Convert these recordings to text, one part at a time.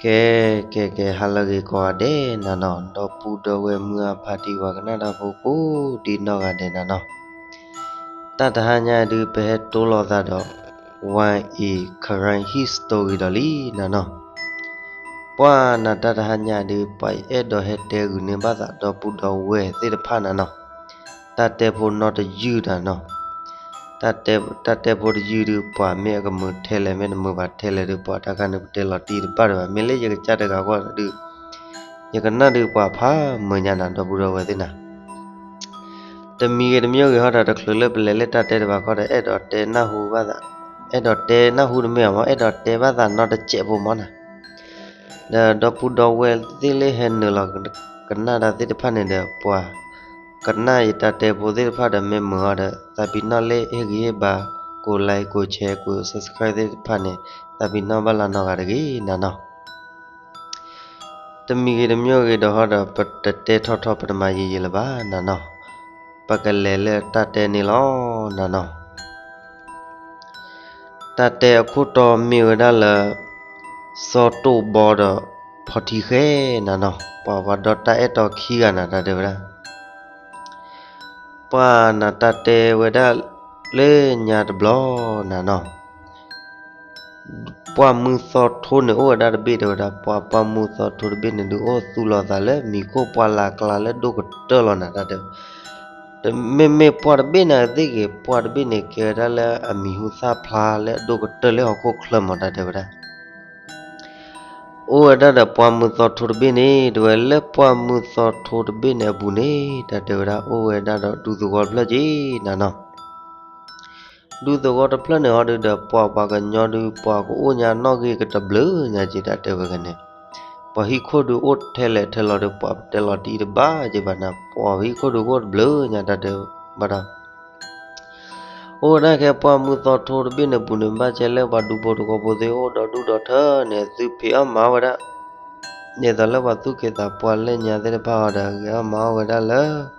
ကဲ ကဲ ကဲ ဟါလၢအဂ့ၤကိးဂၤဒဲးနၤနီၤ, ဒီပုၢ်ဒီဝဲၢ်မုၢ်အဖါတံၢ် ပှၤကနၣ်တၢ်ဖိကိးဒံနီၢ်ဂၤဒဲးနၤနီၤ, တၢ်တဟါညါဒုး ပဟဲတိလိာ်သးဒီး ဝါအံၤ Karen History ဒီးလံနၤနီၤ, ပှၤနၤတၢ်တဟါညါဒုး ပှၤအဲၣ်ဒိးဟဲတဲဂုာ်န့ၢ်ဘၣ်သး ဒီပုၢ်ဒီဝဲၢ်သ့ၣ်တဖၣ်နၤနီၤ, တၢ်တဲဖိနီတယုၢ်နၤနီၤ တၢ်တဲဖိတယုၢ်ဒုး ပှၤမ့ၢ်အကမုာ်ထဲလဲၣ် မ့ၢ်တမုာ်ဘၣ်ထဲလဲၣ်ဒုး ပှၤတၢ်ခါန့ၣ်ပတဲလီၤတံၢ်တဘၣ်ဒံးဘၣ်, မ့ၢ်လၢယကစၢ်တဂၤအဂီၢ်ဒုး ယကနၣ်ဒုးပှၤဖးမုာ်ညါနၤ ဒီပုၢ်ဒီဝဲၢ်သ့ၣ်နၤ, တမံၤဂ့ၤတမံၤဂ့ၤဟီဒီး တချုးလၢပလဲၤလၢတၢ်တဲတဘၣ်ခီဒီး အဲၣ်ဒိးတဲနၢ်ဟူဘၣ်သး, အဲၣ်ဒိးတဲနၢ်ဟူတမ့ၢ်အမ့ၢ် အဲၣ်ဒိးတဲဘၣ်သးနီတစဲးဖိမ့ၢ်နၤ, ဒီးဒီပုၢ်ဒီဝဲၢ်သ့ၣ်လၢဟဲနုာ်လီၤကနၣ်တၢ်သ့ၣ်တဖၣ်န့ၣ်ဒီး ပှၤကနၣ်ယတၢ်တဲဖိသ့ၣ်တဖၣ်ဒီး မ့ၢ်မုာ်အီၤဒီး သးပ့ၤနီၣ်လၢဟ့ၣ်ဂံၢ်ဟ့ၣ်ဘါ ကိး like ကိး share ကိး subscribe သ့ၣ်တဖၣ်န့ၣ် သးပ့ၤနီၣ်ဘၣ်လၢနီၢ်ဂၤတဂ့ၤနၤနီၤ, တမံၤဂ့ၤတမံၤဂ့ၤဒီးဟီဒီး ပတတဲထီထီ ပတမၤယံာ်ယံာ်လၢၤဘၣ်နၤနီၤ, ပကလဲၤလၢတၢ်တဲန့ၣ်လီၤနၤနီၤ, တၢ်တဲအခိၣ်တီမ့ၢ်ဝဲဒၣ်လၢ စီၤတိာ်ဘီဒီးဖီထံဃဲနၤနီၤ, ပှၤပှၤဒီးတၢ်အဲၣ်တီခံဂၤနၤ တၢ်တဲဝဲဒၣ် ပှၤနၤတၢ်တဲဝဲဒၣ်လၢညါတဘျီနၤနီၤ, ပှၢ်မုၢ်သီထိန့ၣ် အိၣ်ဝဲဒၣ်တဘ့ၣ်တဲဝဲဒၣ်, ပှၤပှၢ်မုၢ်သီထိတဘ့ၣ်န့ၣ်ဒုး အိၣ်သူၣ်လီၤသးလၢမံၤခိၣ်ပှၢ်လၢ်ကျါလၢဒိၣ်ကတၢၢ်လီၤနၤ တၢ်တဲဝဲ, တမ့မ့ၢ်ပှၢ်တဘ့ၣ်နၤသ့ၣ်ဂ့ၤ, ပှၢ်တဘ့ၣ်န့ၣ် ကဲဝဲဒၣ်လၢအမံၤဟူသၣ်ဖျါလၢအဒိၣ်ကတၢၢ်လၢဟီၣ်ခိၣ်ချၢမး တၢ်တဲဝဲဒၣ် အိၣ်ဝဲဒၣ်ဒီးပှၢ်မုၢ်သီထိတဘ့ၣ်န့ၣ် တဝဲလၢပှၢ်မုၢ်သီထိတဘ့ၣ်န့ၣ်အပူၤန့ၣ် တၢ်တဲဝဲဒၣ် အိၣ်ဝဲဒၣ်ဒီးဒူသဝီတဖျၢၣ်က့နၤနီၤ, ဒူသဝီတဖျၢၣ်န့ၣ်ဟီဒုးဒီး ပှၤပှၤကညီဒုး ပှၤကအိၣ်ညါနီၣ်ဂံၢ်ကတဘျုးညါက့ တၢ်တဲဝဲကန့ၣ်, ပှၤဟံၣ်ခိၣ်ဒုးအိၣ်ထဲလဲၣ်ထဲလီၤဒီး ပှၤတဲလီၤတံၢ်တဘၣ်က့ဘၣ်နၤ, ပှၤဟံၣ်ခိၣ်ဒုးကအိၣ်တဘျုးညါ တၢ်တဲဘၣ်ဒီး အိၣ်ဝဲဒၣ်ခဲပှၢ်မုၢ်သီထိတဘ့ၣ်န့ၣ်ပူၤန့ၣ် ဘၣ်ဆဲးလၢပှၤဒူဖိတဝီဖိသ့ၣ်အိၣ်ဒီးဒူၣ်ဒီးထၢန့ၣ် သုဖံးအီၣ်မၤအီၣ်ဝဲဒၣ်, ဒ်သိးလၢပှၤသူၣ်က့သးပှၢ်လၢညါသ့ၣ်တဖၣ်အီၤဒီး ဂဲၤအီၣ်မၤအီၣ်ဝဲဒၣ်လၢ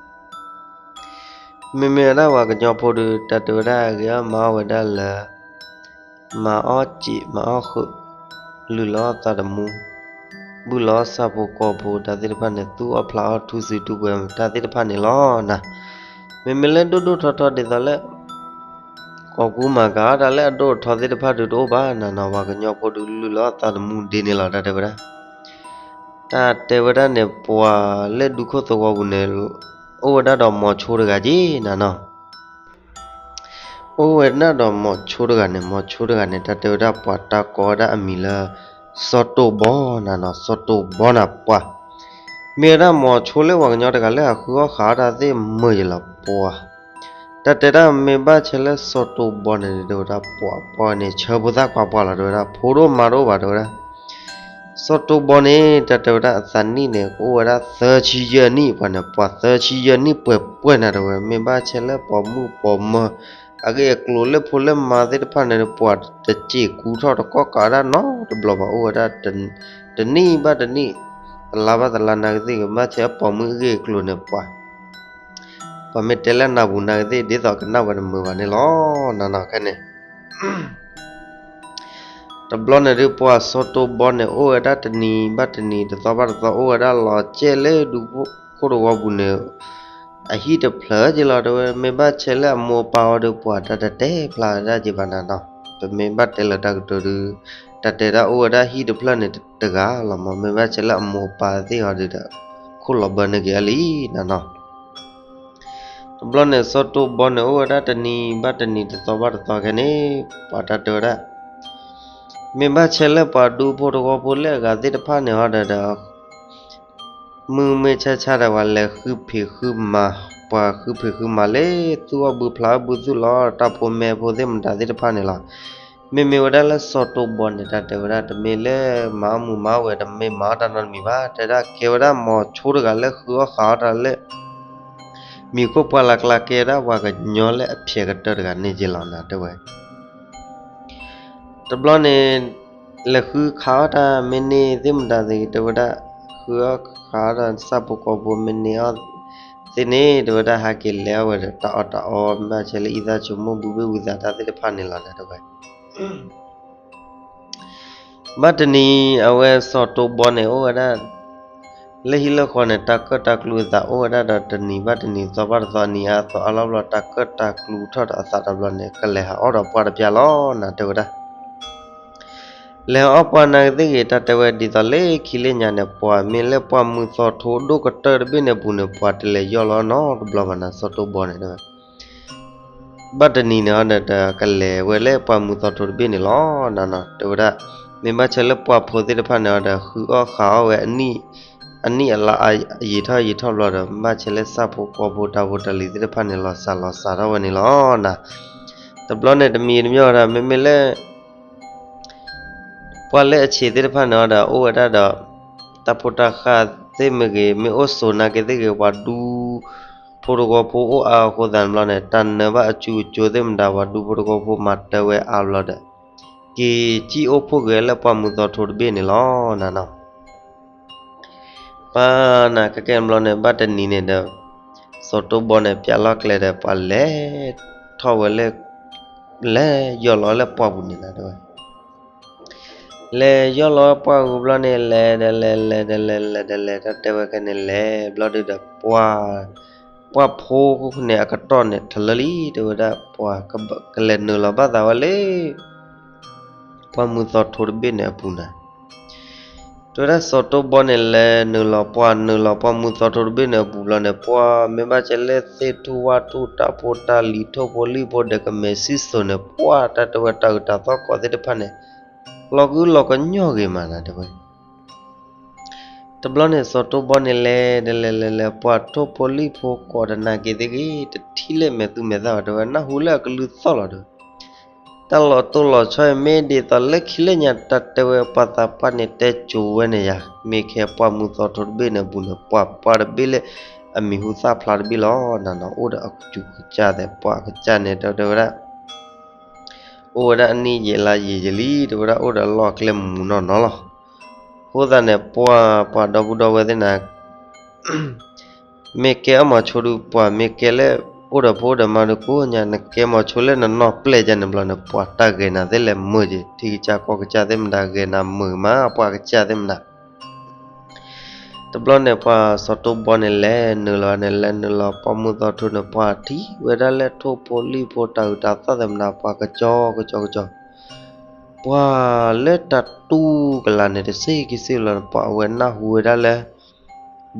မ့မ့ၢ်ဝဲဒၣ်ပှၤကညီဖိဒုး တၢ်တဲဝဲဒၣ် ဂဲၤအီၣ်မၤအီၣ်ဝဲဒၣ်လၢ မၤအီၣ်စံးမၤအီၣ်ဃုာ်, လုၢ်လီၤအီၣ်သးသမူ, ဘုၣ်လီၤအီၣ်ဆၣ်ဖိကီၢ်ဖိတၢ်သ့ၣ်တဖၣ်န့ၣ် သူၣ်အီၣ်ဖျးအီၣ်ထူစုတူၢ်ပှဲၤတၢ်သ့ၣ်တဖၣ်န့ၣ်လီၤနၤ, မ့မ့ၢ်လၢဒိၣ်ဒိၣ်ထီထီဒ်သိးလၢ ကိးကူမၤကၤအီၣ်တၢ်လၢအဒိၣ်အထီသ့ၣ်တဖၣ်ဒုးတအိၣ်ဘၣ်နၤနီၤ, ပှၤကညီဖိဒုးလုၢ်လီၤအီၣ်သးသမူဒ်န့ၣ်လီၤ တၢ်တဲဝဲဒၣ်, တၢ်တဲဝဲဒၣ်န့ၣ် ပှၤလၢဒူခိၣ်သဝီပူၤန့ၣ် အိၣ်ဝဲဒၣ်ဒီးမိၤဆိတဂၤက့နၤနီၤ အိၣ်ဝဲဒၣ်ဒီးမိၤဆိတဂၤန့ၣ်, မိၤဆိတဂၤန့ၣ် တၢ်တဲဝဲဒၣ်ပှၤတၢ်ကိးဝဲဒၣ်အမံၤလၢ စီၤတိာ်ဘီနၤနီၤ, စီၤတိာ်ဘီနၤပှၤ, မ့ၢ်ဝဲဒၣ်မိၤဆိလၢပှၤကညီတဂၤလၢအဃုအီၣ်ဃးအီၣ်တၢ်သ့ၣ်မုာ်ယလီၤပှၤ, တၢ်တဲဒၣ်မ့ၢ်ဘၣ်ဆဲးလၢစီၤတိာ်ဘီန့ၣ် တဲဝဲဒၣ်ပှၤပှၤန့ၣ် ဆၢဖိသၣ်ခွါပှၢ်လီၤ တဲဝဲဒၣ် ဖိဒိၣ်မါတအိၣ်ဘၣ် တဲဝဲဒၣ် စီၤတိာ်ဘီန့ၣ် တၢ်တဲဝဲဒၣ်အသးနံၣ်န့ၣ် ကအိၣ်ဝဲဒၣ်သၢဆံယဲၢ်နံၣ်ပှၤန့ၣ်, ပှၤသၢဆံယဲၢ်နံၣ်ပှဲၤပှဲၤနၤတဲဝဲ, မ့ၢ်ဘၣ်ဆဲးလၢပိာ်မုၣ်ပိာ်မၢၤ အဂ့ၢ်အကျိၤလၢဖိလၢမါသ့ၣ်တဖၣ်န့ၣ် ပှၤတစ့ၢ်ကူထီၣ်တကီၢ်ကးဒၣ်နီတဘျီဘၣ်, အိၣ်ဝဲဒၣ် တနံၣ်ဘၣ်တနံၣ် တလါဘၣ်တလါ နာ်က့သ့ၣ်ဂ့ၤ, ဘၣ်ဆဲးအပိာ်မုၣ်အဂ့ၢ်အကျိၤန့ၣ် ပှၤ ပှၤမ့ၢ်တဲလၢနၢ်ပူၤနာ်က့သ့ၣ် ဒ်သိးကနၣ်ဝဲတမုာ်ဘၣ်န့ၣ်လီၤ နနီၤခဲန့ၣ် တဘျီန့ၣ်ဒုး ပှၤစီၤတိာ်ဘီန့ၣ် အိၣ်ဝဲဒၣ်တနံၤဘၣ်တနံၤ တသီဘၣ်တသီ အိၣ်ဝဲဒၣ်လီၤစဲၣ်လၢဒူခိၣ်တဝီပူၤန့ၣ် အဟံၣ်တဖျၢၣ်က့လီၤ တဲဝဲ, မ့ၢ်ဘၣ်ဆဲးလၢအမိၢ်အပၢ်အီၤဒီး ပှၤတၢ်တတဲဖျါဝဲဒၣ်က့ဘၣ်နၤနီၤ, ပမ့ၢ်ဘၣ်တဲလၢတၢ်ကတိၤဒုး တၢ်တဲဒၣ်အိၣ်ဝဲဒၣ်ဟံၣ်တဖျၢၣ်န့ၣ်တဂၤလီၤမး, မ့ၢ်ဘၣ်ဆဲးလၢအမိၢ်အပၢ်သ့ၣ်အီၤဒုးဒီး ခိၣ်လီၤဘၢန့ၢ်က့ၤအီၤလံနနီၤ တဘျီန့ၣ် စီၤတိာ်ဘီန့ၣ် အိၣ်ဝဲဒၣ်တနံၤဘၣ်တနံၤ တသီဘၣ်တသီခဲန့ၣ် ပှၤတၢ်တဲဝဲဒၣ် မ့ၢ်ဘၣ်ဆဲးလၢပှၤဒူဖိတဝီဖိလၢအဂၤသ့ၣ်တဖၣ်န့ၣ်ဟီဒီး မုၢ်မ့ၢ်ဆါဆါဒီး ပှၤလဲၤဃုဖံးဃုမၤ, ပှၤဃုဖံးဃုမၤလၢသူၣ်အီၣ်ဘုဖျးအီၣ်ဘုသူၣ်လီၤ တၢ်ဖိမဲဖိသ့ၣ်မတၤသ့ၣ်တဖၣ်န့ၣ်လီၤ. မ့မ့ၢ်ဝဲဒၣ်လၢစီၤတိာ်ဘီန့ၣ် တၢ်တဲဝဲဒၣ် တမ့ၢ်လၢမၤအီၣ်မူးမၤအီၣ်ဝဲ တမ့ၢ်မၤအီၣ်တၢ်နီတမံၤဘၣ်, တဲဒၣ်ကဲဝဲဒၣ်မိၤဆိတဂၤလၢဃုအီၣ်ဃးအီၣ်တၢ်လၢ မံၤခိၣ်ပှၢ်လၢ်ကျါ ကဲဒၣ်ပှၤကညီလၢအဖျဲးကတၢၢ်တဂၤန့ၣ်က့လီၤနၤ တဲဝဲ တဘျီန့ၣ် လဲၤဃုခးအီၣ်တၢ်မ့ၢ်န့ၢ်သ့ၣ်မတၤသ့ၣ် တဲဝဲဒၣ် ဃုအီၣ်ဃးအီၣ်တၢ်ဆၣ်ဖိကီၢ်ဖိမ့ၢ်န့ၢ်အီၣ် သ့ၣ်န့ၣ် တဲဝဲဒၣ် ဟးက့ၤလဲၤအီၣ်ဝဲဒီးတၢ်အီၣ်တၢ်အီ ဘၣ်ဆဲးလၢအံသၣ်ဆိမိၣ် ဘုဘ့ၣ်ဝံသးတၢ်သ့ၣ်တဖၣ်န့ၣ်လီၤနၤ တဲဝဲ ဘၣ်တနံၤအဝဲစီၤတိဘီန့ၣ်အိၣ်ဝဲဒၣ် လၢဟံၣ်လၢဃီန့ၣ် တၢ်ကၢၣ်တၢ်ကျူအသးအိၣ်ဝဲဒၣ်ဒီးတနံၤဘၣ်တနံၤသီဘၣ်တသီနံၤအါသီအါလီၤဘျီ တၢ်ကၢၣ်တၢ်ကျူထီၣ်ဒီးအသးတဘျီန့ၣ် ကလဲၤဟးအီၣ်ဒီးပှၢ်တပျၢ်လီၤနၤတဲဝဲဒၣ် လဲၤဟးအီၣ်ပှၢ်နာ်က့သ့ၣ်ဂ့ၤ တၢ်တဲဝဲဒ်သိးလၢခံလၢညါန့ၣ် ပှၤမ့ၢ်လၢပှၢ်မုၢ်သီထိဒိၣ်ကတၢၢ်တဘ့ၣ်န့ၣ်အပူၤန့ၣ် ပှၤတလဲၤယီၢ်လီၤနီတဘျီဘၣ်နၤ စီၤတိဘီန့ၣ်တဲဝဲ ဘၣ်တနံၤန့ၣ်ဒီး ကလဲၤဝဲလၢပှၢ်မုၢ်သီထိတဘ့ၣ်န့ၣ်လီၤနၤနီၤ တဲဝဲဒၣ် မ့ၢ်ဘၣ်ဆၢလၢပှၢ်ဖိသ့ၣ်တဖၣ်န့ၣ်ဒီး ဃုအီၣ်ဃးအီၣ်ဝဲ အနံၣ်အလါအယံာ်ထီၣ်ယံာ်ထီၣ်ဘျီဒီး ဘၣ်ဆၢလၢဆၣ်ဖိကီၢ်ဖိတၢ်ဖိတၢ်လံၤသ့ၣ်တဖၣ်န့ၣ် လီၤစၢ်လီၤစၢ်ထီၣ်ဝဲန့ၣ်လီၤနၤ တဘျီန့ၣ်တမံၤတမံၤဒီး မ့မ့ၢ်လၢ ပှၢ်လၢအဆံးသ့ၣ်တဖၣ်န့ၣ်ဒီး အိၣ်ဝဲဒၣ်ဒီး တၢ်ဖိတၢ်ဃၢ်သ့ၣ်မ့ၢ်ဂ့ၤ မ့ၢ်အိၣ်စိၤနာ်က့သ့ၣ်ဂ့ၤ ပှၤဒူဖိတဝီဖိအိၣ်အါအဃိသတးန့ၣ်ဘျီန့ၣ် တၢ်နၢၤဘၣ်အစုအကၠိသ့ၣ်မတၤ ပှၤဒူဖိတဝီဖိမၤတၢ်ဝဲအါဘျီဒီး က့ၤစံၣ်အိၣ်ဖှိၣ်က့ၤလၢပှၢ်မုၢ်သီထိတဘ့ၣ်န့ၣ်လီၤနၤနီၤ ပှၤနၤကကဲဘျီန့ၣ် ဘၣ်တနံၤန့ၣ်ဒီး စီၤတိဘီန့ၣ် ပျၢ်လီၤကျဲဒီး ပှၤလဲၤထီၣ်ဝဲလၢ လဲၤယီၢ်လီၤလၢပှၢ်ပူၤန့ၣ်နၤတဲဝဲ လဲၤယီၢ်လီၤပှၢ်ပူၤဘျီန့ၣ် လဲၤဒီးလဲၤ လဲၤဒီးလဲၤ လဲၤဒီးလဲၤ တၢ်တဲဝဲခဲန့ၣ် လဲၤဘျီဒုဒီး ပှၢ်ဖိန့ၣ်အကတီၢ်န့ၣ် ထလၢလံ တဲဝဲဒၣ် ပှၤကလဲၤနုာ်လီၤဘၣ်သးဝဲလၢ ပှၢ်မုၢ်သီထိတဘ့ၣ်န့ၣ်အပူၤနၤ တဲဝဲဒၣ်စီၤတိဘီန့ၣ် လဲၤနုာ်လီၤပှၢ် နုာ်လီၤပှၢ်မုၢ်သီထိတဘ့ၣ်န့ၣ်အပူၤဘျီန့ၣ် ပှၢ်မ့ၢ်ဘၣ်ကဲလၢသ့ၣ်ထူၣ်ဝၣ်ထူၣ် တၢ်ဖိတၢ်လံၤထိၣ်ဖိလံၣ်ဖိဒီးကမဲာ်စံၣ်စိၤန့ၣ် ပှၢ်တၢ်တဲဝဲတၢ်အုးတၢ်သီၣ်ကိးသ့ၣ်တဖၣ်န့ၣ် လီၤကုလီၤကညီၢ်ဂ့ၤမးနၤတဲဝဲ တဘျီန့ၣ် စီၤတိဘီန့ၣ် လဲၤဒီးလဲၤ လဲၤ လဲၤ ပှၢ်ထိၣ်ဖိလံၣ်ဖိကိးတနာ်က့သ့ၣ်ဂ့ၤ တထံၣ်လၢမဲာ်သူမဲာ်သၣ်ဘၣ်တဲဝဲ နၢ်ဟူလၢအကလုၢ်သီၣ်လီၤတဲဝဲ တၢ်လီၤတိၢ်လီၤဆီအံၤ မ့ၢ်ဒ်သိးလၢခံလၢညါ တၢ်တဲဝဲပှၤသးပှၢ်န့ၣ် တဲကိၤဝဲန့ၣ်ယၤ မ့ၢ်ခဲပှၢ်မုၢ်သီထိတဘ့ၣ်န့ၣ်အပူၤန့ၣ် ပှၢ်ပှၢ်တဘ့ၣ်လၢ အမံၤဟူသၣ်ဖျါတဘ့ၣ်လီၤ နၤနီၤ အိၣ်ဒီးအကစူၤကစၢ်သဲး ပှၢ်ကစၢ်န့ၣ် တဲဝဲဒၣ် အိၣ်ဝဲဒၣ်အနံၣ်ယံာ်လါယံာ်ယံာ်လံ တဲဝဲဒၣ် အိၣ်ဒီးအလီၢ်အကျဲမုာ်မုာ်နီၢ်နီၢ်လီၤ. အဃိသတးန့ၣ် ပှၢ် ပှၢ်ဒီပုၢ်ဒီဝဲၢ်သ့ၣ်နၤ မ့ၢ်ကဲအီၣ်မၤဆိဒုး ပှၢ်မ့ၢ်ကဲလၢ အိၣ်ဒီးဖိအိၣ်ဒီးမါဒုးကိးညါ နကဲမၤဆိလၢနနီၢ်ပျဲၢ်ယါန့ၣ်ဘျီန့ၣ် ပှၢ်တၢ်ဂဲၤနၤသ့လဲၤမုာ်က့ၤ ထံကစၢ်ကီၢ်ကစၢ်သ့ၣ်မတၤဂဲၤနၤမုာ်မး ပှၢ်ကစၢ်သ့ၣ်မတၤ တဘျီန့ၣ် ပှၢ်စီၤတိဘီန့ၣ် လဲၤနုာ်လီၤန့ၣ် လဲၤနုာ်လီၤပှၢ်မုၢ်သီထိန့ၣ် ပှၢ်ထံၣ်ဝဲဒၣ်လၢထိၣ်ဖိလံၣ်ဖိတၢ်အုးတၢ်သီၣ်သ့ၣ်မတၤ ပှၢ်ကစီၤကစီၤကစီၤ ပှၢ်လၢတၢ်တူၢ်ကလာ်န့ၣ် တစ့ၢ်ကီးစ့ၢ်ကီးလီၤ ပှၢ်အဝဲနၢ်ဟူဝဲဒၣ်လၢ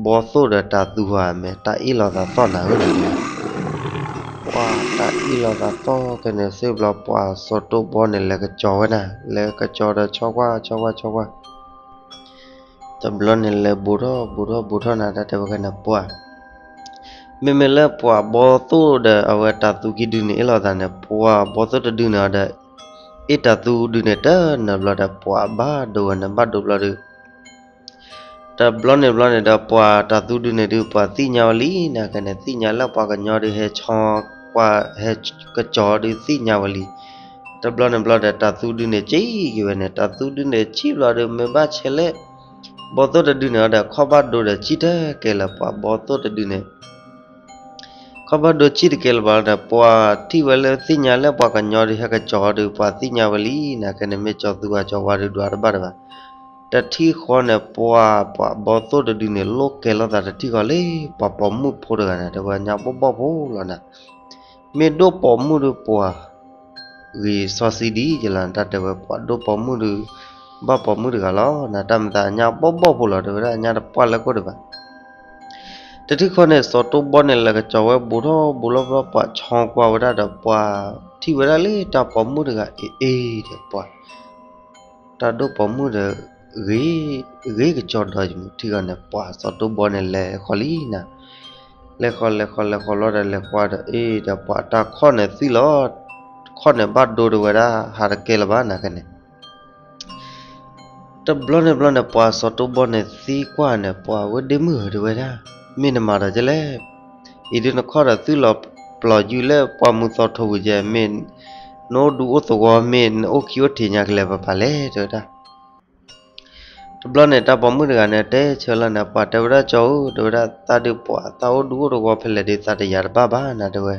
ဘီသိၣ်ဒီးတၤသူဧါ မ့ၢ်တၢ်အ့ၣ်လိာ်သးသီၣ်နၤဧၢ ပှၢ်တၢ်အ့ၣ်လိာ်သးသီၣ်ခဲန့ၣ် စ့ၢ်ဘျီ ပှၢ်စီၤတိဘီန့ၣ် လဲၤကစီၤဝဲဒၣ် လဲၤကစီၤဒီးဆီကွၢ်ဆီကွၢ်ဆီကွၢ် တဘျီန့ၣ် လဲၤဘူးထီၣ်ဘူးထီၣ်ဘူးထီၣ်နၤ တၢ်တဲဝဲခဲန့ၣ် ပှၢ် မ့မ့ၢ်လၢပှၢ်ဘီသိၣ်ဒီးအဝဲတၤသူခံဒုန့ၣ် အ့ၣ်လိာ်သးန့ၣ် ပှၢ်ဘီသိၣ်တဒုန့ၣ်ဒီး အ့ၣ်တၤသူဒုန့ၣ် တနၢၤဘျီဒီး ပှၢ်ဘၣ်ဒိဝဲန့ၣ် ဘၣ်ဒိဘျီဒီး တဘျီန့ၣ်ဘျီန့ၣ်ဒီး ပှၢ်တၤသူဒုန့ၣ်ဒုး ပှၢ်သ့ၣ်ညါဝဲလံ နၤခဲန့ၣ် သ့ၣ်ညါလၢပှၢ်ကညီဒုး ဟဲဆီကွၢ် ဟဲကစီၤဒုး သ့ၣ်ညါဝဲလံ တဘျီန့ၣ်ဘျီဒီး တၤသူဒုန့ၣ် က့ၤက့ၤဝဲန့ၣ် တၤသူဒုန့ၣ် ဆံၣ်ဘျီဒီး မ့ၢ်ဘၣ်ဆဲးလၢ ဘီသိၣ်တဒုန့ၣ်ဒီး ခီၣ်ဘၣ်ဒိဒီး ဆံၣ်တကဲလၢၤ ပှၢ်ဘီသိၣ်တဒုန့ၣ် ခီၣ်ဘၣ်ဒိဆံၣ်တကဲလၢၤဘၣ်ဒီး ပှၢ်ထံၣ်ဝဲလၢသ့ၣ်ညါလၢပှၢ်ကညီဒုး ဟဲကစီၤဒုး ပှၢ်သ့ၣ်ညါဝဲလံ နၤခဲန့ၣ် မ့ၢ်ကၠီၤသူဂၤကၠီၤဝါဒုး ဒွးတဘၣ်တဘၣ် တထံၣ်ဃီန့ၣ် ပှၢ် ပှၢ်ဘီသိၣ်တဒုန့ၣ် လိၣ်ကဲလိာ်သးတထံၣ်ဃီလၢ ပှၢ်ပိာ်မုၣ်ဖိတဂၤန့ၣ် တဲဝဲညါဘီၣ်ဘီၣ်ဖိလီၤနၤ မ့ၢ်ဒိၣ်ပိာ်မုၣ်ဒုးပှၢ် ဂ့ၤစီဆှံဒ်ယလီၤ တၢ်တဲဝဲပှၢ်ဒိၣ်ပိာ်မုၣ်ဒုး ဘၣ်ပိာ်မုၣ်တဂၤလီၤ နၤတၢ်မၤသးအညါဘီၣ်ဘီၣ်ဖိလီၤ တဲဝဲဒၣ်အညါတပှၢ်လၢကိၣ်တဘၣ် တထံၣ်ဃီန့ၣ် စီၤတိဘီန့ၣ် လဲၤကစီၤဝဲဘူးထီၣ်ဘူးလီၤဘျီ ပှၢ်ဆီကွၢ်ဝဲဒၣ်ဒီး ပှၢ်ထံၣ်ဝဲဒၣ်လၢတၢ်ပိာ်မုၣ်တဂၤအ့ၣ်အ့ၣ်ဒီးပှၢ် တၢ်ဒိၣ်ပိာ်မုၣ်ဒီး ဂ့ၤ ဂ့ၤကစီၤဒီးယမုၢ်ထံၣ်ဃီန့ၣ် ပှၢ်စီၤတိဘီန့ၣ် လဲၤဃီလံနၤ လဲၤဃီလဲၤဃီလဲၤဃီလီၤဒီး လဲၤကွၢ်ဒီး အ့ၣ်ဒီးပှၢ်တၢ်ခီၣ်န့ၣ်သံလီၤ ခီၣ်န့ၣ်ဘၣ်ဒိတဝဲဒၣ် ဟးတကဲလၢၤဘၣ် နၤခဲန့ၣ် တဘျီန့ၣ်ဘျီန့ၣ် ပှၢ်စီၤတိဘီန့ၣ်သံကွၢ်န့ၣ် ပှၢ်ဝဲဒ့မုၣ်ဧၢ တဲဝဲဒၣ် မ့ၢ်နမၤဒီးကလဲၣ် အံၤဒုးနခီၣ်ဒီးသံလီၤပျီၤယုၢ်လၢ ပှၢ်မုၢ်သီထိဝံၤယဲ မ့ၢ်နအိၣ်ဒူအိၣ်သဝီ မ့ၢ်နအိၣ်ခံအိၣ်ထံးညါကလဲၤပပာ်လဲၣ် တဲဝဲဒၣ် တဘျီန့ၣ် တၢ်ပိာ်မုၣ်တဂၤန့ၣ် တဲဆၢလီၤန့ၣ် ပှၢ်တဲဝဲဒၣ် ကၠီဧၢ တဲဝဲဒၣ် သးဒုးပှၢ် သးအိၣ်ဒူအိၣ်သဝီဖဲလဲၣ်ဒုး သးတယာ်တဘၣ်ဘၣ် နၤတဲဝဲ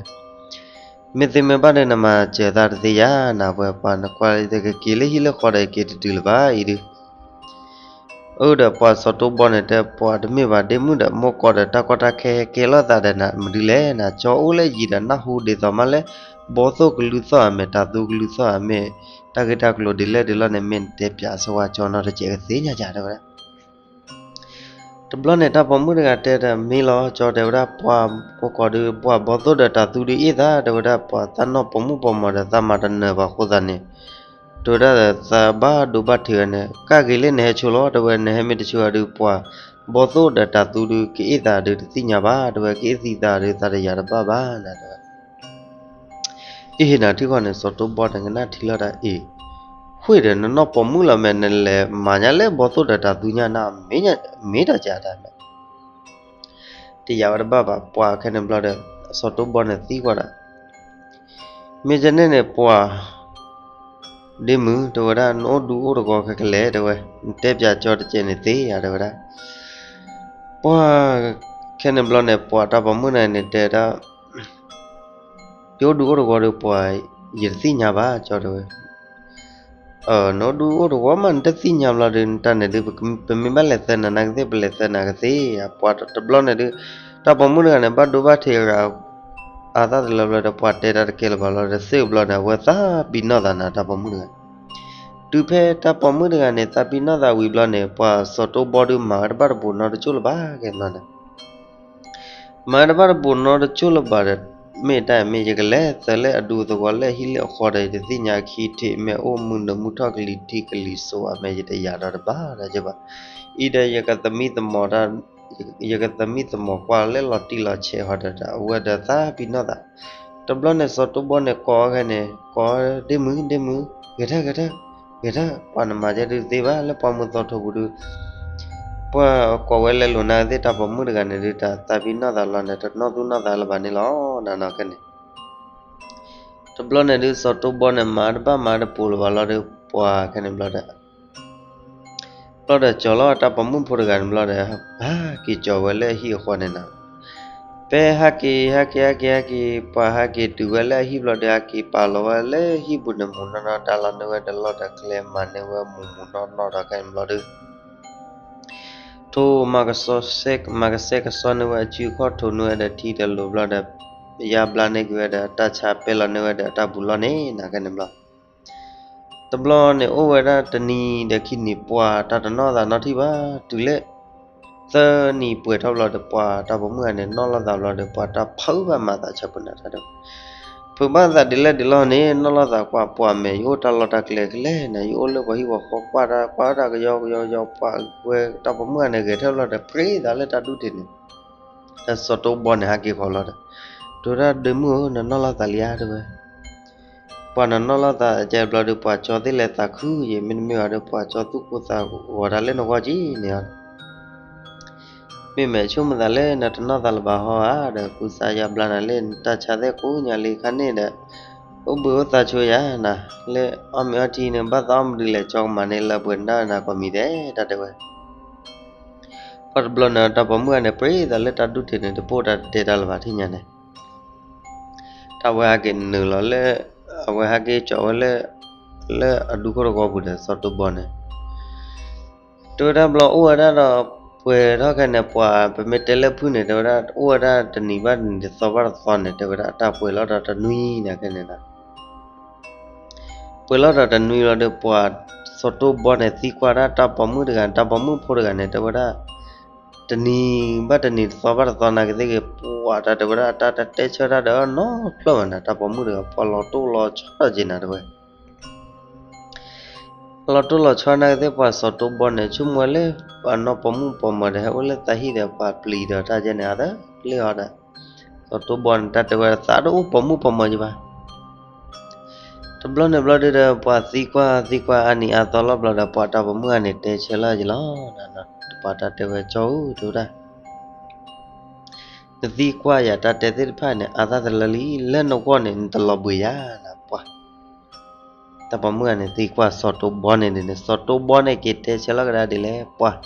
မ့ၢ်သ့မ့ၢ်ဘၣ်ဒီး နမၤစၢၤသးတသ့ယၤ နၤဝဲ ပှၢ်နကွၢ်လၢကက့ၤလၢဟံၣ်လၢဃီဒီး က့ၤတတုၤလၢၤဘၣ် အံၤဒုး အၢ ဒီးပှၤစီၤတိဘီန့ၣ်တဲ ပှၤတမ့ၢ်ဘၣ် ဒ့မုၣ်ဒီး မိၢ်ကီၢ်ဒီး တၢ်ကီတၢ်ခဲဟဲကဲလိာ်သးဒီးနၤ မနုၤလဲၣ်နၤ, ကၠီအိၣ်လၢယံၤဒီး နၢ်ဟူဒ်သိးမးလၢ ဘီသိၣ်ကလုၢ်သီၣ်အမဲာ် တၤသူကလုၢ်သီၣ်အမဲာ်, တၢ်ဂ့ၢ်တၢ်ကျိၤဒ်လဲၣ်ဒ်လဲၣ်န့ၣ် မ့ၢ်နတဲပၠးဆၢဝါကၠီနီတစဲး ကသ့ၣ်ညါကၠး တဲဝဲဒၣ်. တဘျီန့ၣ် တၢ်ပိာ်မုၣ်တဂၤတဲဒီး မ့ၢ်လီၤ ကၠီ တဲဝဲဒၣ်, ပှၤမိၢ်ကီၢ်ဒီး ပှၤဘီသိၣ်ဒီးတၤသူဒုးအ့ၣ်သး တဲဝဲဒၣ်, ပှၤသးနီၢ်ပိာ်မုၣ်ပိာ်မၢၤဒီး သးမၤတနၢၤဘၣ်အဃိသတးန့ၣ် တဲဝဲဒၣ်, သးဘၣ်ဒိဘၣ်ထံးဝဲန့ၣ် ကၣ်ဂ့ၤလၢနဟဲဆိလီၤ တဲဝဲ, နဟဲမ့ၢ်တဆိဒီး ပှၤဘီသိၣ်ဒီးတၤသူဒုး ကအ့ၣ်သးဒီးတသ့ၣ်ညါဘၣ် တဲဝဲ, ကအ့ၣ်သံသးဒီး သးတယာ်တဘၣ်ဘၣ်နၤ တဲဝဲ. အ့ၣ် ဟ့ၣ်နၤထံၣ်ဃီန့ၣ် စီၤတိဘီန့ၣ် ကနၣ်ထံလီၤတၢ်အ့ၣ်, ဃ့ၢ်ဒီး နနီၢ်ပိာ်မုၣ်လီၤမဲာ် နလဲၤမၤညါလၢဘီသိၣ်ဒီးတၤသူညါနၤ, မ့ၢ်တၢ်ကးတၢ်မဲာ် တယာ်ဝဲတဘၣ်ဘၣ်, ပှၤခဲန့ၣ်ဘျီဒီး စီၤတိဘီန့ၣ်သံကွၢ်ဒၣ်, မ့ၢ်ကန့ၣ်န့ၣ် ပှၤ ဒ့မုၣ် တဲဝဲဒၣ်, နအိၣ်ဒူအိၣ်တဂီၤခဲကလဲာ် တဲဝဲ, နတဲပၠးကၠီတစဲးန့ၣ်သ့ဧါ တဲဝဲဒၣ်. ပှၤခဲန့ၣ်ဘျီန့ၣ် ပှၤတၢ်ပိာ်မုၣ်န့ၣ်န့ၣ်တဲဒၣ်, ယအိၣ်ဒူအိၣ်တဂီၤဒီးပှၤ ယတသ့ၣ်ညါဘၣ် ကၠီ တဲဝဲ. နအိၣ်ဒူအိၣ်တဂီၤမး နတသ့ၣ်ညါဘျီဒီး နတၢ်န့ၣ်ဒုး ပမ့ၢ်ဘၣ်လဲၤသၢနၤနာ်ကသ့ၣ် ပလဲၤသၢနၤကသ့ဧါ. ပှၤတဘျီန့ၣ်ဒုး တၢ်ပိာ်မုၣ်တဂၤန့ၣ် ဘၣ်ဒိဘၣ်ထံးအဂၤ အသၣ်တလၢဘျီဒီး ပှၤတဲတၢ်တကဲလၢၤဘၣ်လီၤဒီး သ့ၣ်ဘျီန့ၣ် အဝဲသးပ့ၤနီၣ်သးနၤ တၢ်ပိာ်မုၣ်တဂၤ. တုၤဖဲတၢ်ပိာ်မုၣ်တဂၤန့ၣ် သးပ့ၤနီၣ်သးဝံၤဘျီန့ၣ် ပှၤစီၤတိဘီဒုး မၤဝဲတဘၣ်တဘိးနီတကၠိၢ်လၢၤဘၣ် ကဲဘျီန့ၣ် မၤတဘၣ်တဘိးနီတကၠိၢ်လၢၤဘၣ်ဒီး မ့ၢ်တၢ်မ့ၢ် ယကလဲၤသၢလၢအဒူသဝီလၢအဟံၣ်လၢအဃီဒီး ယတသ့ၣ်ညါခံထံး မ့ၢ်အိၣ်မုၢ်နုာ်မုၢ်ထီၣ်ကလံၤထံးကလံၤစိးဧါ မ့ၢ်ယတယာ်ဒီးတဘၣ်ဒီးကဘၣ်. အံၤဒီးယကသမံသမိးတၢ် ယကသမံသမိးကွၢ်လၢလီၤတံၢ်လီၤဆဲးဃီဒီး အဝဲဒီးသးပ့ၤနီၣ်သး. တဘျီန့ၣ် စီၤတိဘီန့ၣ်ကိးအီၤခဲန့ၣ် ကိး ဒ့မုၣ် ဒ့မုၣ် ဂဲၤထၢၣ် ဂဲၤထၢၣ် ဂဲၤထၢၣ် ပှၤနမၤကဲဒုးတသ့ဘၣ် လၢပှၤမုၢ်သီထိပူၤဒုး ပှၤကိးဝဲလဲၤလိာ်နာ်ကသ့ၣ် တၢ်ပိာ်မုၣ်တဂၤန့ၣ်ဒုး တၢ်သးပ့ၤနီၣ်သးလီၤန့ၣ် တနီၣ်သူၣ်နီၣ်သးလၢၤဘၣ်န့ၣ်လီၤ နနီၤခဲန့ၣ်. တဘျီန့ၣ်ဒုး စီၤတိဘီန့ၣ် မၤတဘၣ်မၤတပူၤလၢၤဘၣ်လီၤဒီး ပှၤခဲန့ၣ်ဘျီဒီး ဘျီဒီးကၠီၤလီၤတၢ်ပိာ်မုၣ်ဖိတဂၤန့ၣ်ဘျီဒီး ဟးက့ၤကၠီၤဝဲလၢအဟံၣ်အဃီန့ၣ်နီၤ. ဖဲဟးက့ၤ ဟးက့ၤ ဟးက့ၤ ဟးက့ၤ ပှၤဟးက့ၤတုၤဝဲလၢအဟံၣ်ဘျီဒီး ဟးက့ၤပာ်လီၤဝဲလၢဟံၣ်ပူၤန့ၣ် မုာ်နီၢ်နီၢ် တၢ်လီၤန့ၢ်ဝဲဒီးလီၢ်ဒီးကျဲ မၤန့ၢ်ဝဲမုာ်မုာ်နီၢ်နီၢ်ဒီးခဲန့ၣ်ဘျီဒီး ထိၣ်မၤကဆှဲ မၤကဆှဲကဆှီန့ၢ်ဝဲအစုအခီၣ် ထိၣ်န့ၢ်ဝဲဒီးထံဒီးလိၤဘျီဒီး ယါဘျါန့ၢ်က့ၤဝဲဒီးတၢ်ဆါ ပဲလီၤန့ၢ်ဝဲဒီးတၢ်ပူၤလီၢ်န့ၣ် နၤခဲန့ၣ်ဘျီ တဘျီန့ၣ်အိၣ်ဝဲဒၣ်တနံၤဒီးခံနံၤ ပှၤတၢ်တနီၣ်သးနီတထံၣ်ဘၣ်. တုၤလၢ သၢနံၤပှဲၤထီၣ်ဘျီဒီး ပှၤတၢ်ပိာ်မုၣ်ဂၤန့ၣ် နီၣ်လိာ်သးဘျီဒီး ပှၤတၢ်ဖုးဘၣ်မၤသးဆၢပနၤတၢ်ဒီး ဖုးဘၣ်သးဒ်လဲၣ်ဒ်လဲၣ်န့ၣ် နီၣ်လိာ်သးကွၢ်ပှၤမဲာ် ယအိၣ်တၢ်လီၢ်တၢ်ကျဲကလဲၣ်န့ၣ် ယအိၣ်လၢပှၤဟံၣ်ပှၤဃီ ကွၢ်တၢ်ကွၢ်တၢ်ကယီကယီကယီ ပှၤဝဲတၢ်ပိာ်မုၣ်ဂၤန့ၣ် ဂဲၤထၢၣ်ဘျီဒီး ပြ့သးလၢတၢ်ဒူၣ်ထံးန့ၣ် တၢ်စီၤတိဘီန့ၣ် ဟးက့ၤဃီလီၤဒီး တဲဝဲဒၣ် ဒ့မုၣ်ဧၢ နနီၣ်လိာ်သးလံဧါ တဲဝဲ. ပှၤနနီၣ်လိာ်သးကဲဘျီဒီး ပှၤကၠီသ့ၣ်လဲၤသးခုယံာ် မ့တမ့ၢ်ဘၣ်ဒီး ပှၤကၠီသူၣ်ကိၢ်သးဂီၤတၢ်လၢနဂီၢ်က့ၤန့ၣ်လီၤ. မ့မ့ၢ်ဆိကမိၣ်သးလၢ နတနီၣ်သးလၢၤဘၣ်ဟီဧါ ဒီး ကူစါယါဘျါနၤလၢ နတၢ်ဆါသ့ၣ်ကိးညါလံခါန့ၣ်ဒီး အိၣ်ဘှံးအိၣ်သါဆိယၤနၤ လၢအီၣ်မ့ၤအီထံန့ၣ် ဘၣ်သးအီၣ်မနုၤလဲၣ် ကၠီကမၤန့ၢ်လၢပှဲၤနၤနၤကိးမံၤဒဲး တၢ်တဲဝဲ ပှၤတဘျီန့ၣ် တၢ်ပိာ်မုၣ်ဂၤန့ၣ် ပြ့သးလၢတၢ်ဒူၣ်ထံးန့ၣ် တပိၢ်တၢ်တတဲတၢ်လၢၤဘၣ်ထံၣ်ညါန့ၣ် တၢ်ဝဲဟဲက့ၤနုာ်လီၤလၢ အဝဲဟဲက့ၤကၠီဝဲလၢ လၢအဒူခိၣ်တဂီၤပူၤဒီး စီၤတိဘီန့ၣ် တဲဝဲဒၣ်ဘျီအိၣ်ဝဲဒၣ်ဒီး ပှဲၤထီၣ်ခဲန့ၣ် ပှၤပမ့ၢ်တဲလၢဖုၣ်န့ၣ် တဲဝဲဒၣ် အိၣ်ဝဲဒၣ်တနံၤဘၣ်တနံၤ တသီဘၣ်တသီန့ၣ် တဲဝဲဒၣ် တၢ်ပှဲၤလီၤဒီးတနွံန့ၣ်ခဲန့ၣ်ဒီး ပှဲၤလီၤဒီးတနွံလီၤဒီး ပှၤစီၤတိဘီန့ၣ် သံကွၢ်ဒၣ်တၢ်ပိာ်မုၣ်တဂၤ တၢ်ပိာ်မုၣ်ဖိတဂၤန့ၣ် တဲဝဲဒၣ် တနံၤဘၣ်တနံၤ တသီဘၣ်တသီနာ်က့သ့ၣ်ဂ့ၤ ပှၤတၢ်တဲဝဲဒၣ် တၢ်တတဲဆၢတၢ်ဒီးနီတဖျၢၣ်ဘၣ်န့ၣ် တၢ်ပိာ်မုၣ်တဂၤ ပှၤလီၤတိၢ်လီၤဆီဒီးက့ၤနၤတဲဝဲ လီၤတိၢ်လီၤဆီနာ်က့သ့ၣ် ပှၤစီၤတိဘီန့ၣ် ဆိကမိၣ်ဝဲလၢ ပှၤနီၢ်ပိာ်မုၣ်ပိာ်မၢၤဒီး ဟဲအိၣ်လၢသးဟံၣ်ဒီး ပှၤပျံၤဒီးတၢ်ကဲန့ၣ် အါတလ့ၢ်အီၤဒီး စီၤတိဘီန့ၣ် တၢ်တဲဝဲသးတအိၣ်ပိာ်မုၣ်ပိာ်မၢၤက့ၤဘၣ် တဘျီန့ၣ်ဘျီဒုဒီး ပှၤသံကွၢ်သံကွၢ်အါနံၤအါသီလီၤဘျီဒီး ပှၤတၢ်ပိာ်မုၣ်ဂၤန့ၣ် တဲဆၢလီၤက့ၤလီၤ ပှၤတၢ်တဲဝဲ ကၠီဧၢ တဲဝဲဒၣ် နသံကွၢ်ယၤတၢ်တဲသ့ၣ်တဖၣ်န့ၣ် အါသၣ်တလၢလံ လၢနဂီၢ်န့ၣ် နတလီၤဘှံးယၤနၤ ပှၤ တၢ်ပိာ်မုၣ်ဂၤန့ၣ် သံကွၢ်စီၤတိဘီန့ၣ်န့ၣ် စီၤတိဘီန့ၣ်က့ၤတဲဆၢလီၤကဒါဒ်လဲၣ် ပှၤ ဒ်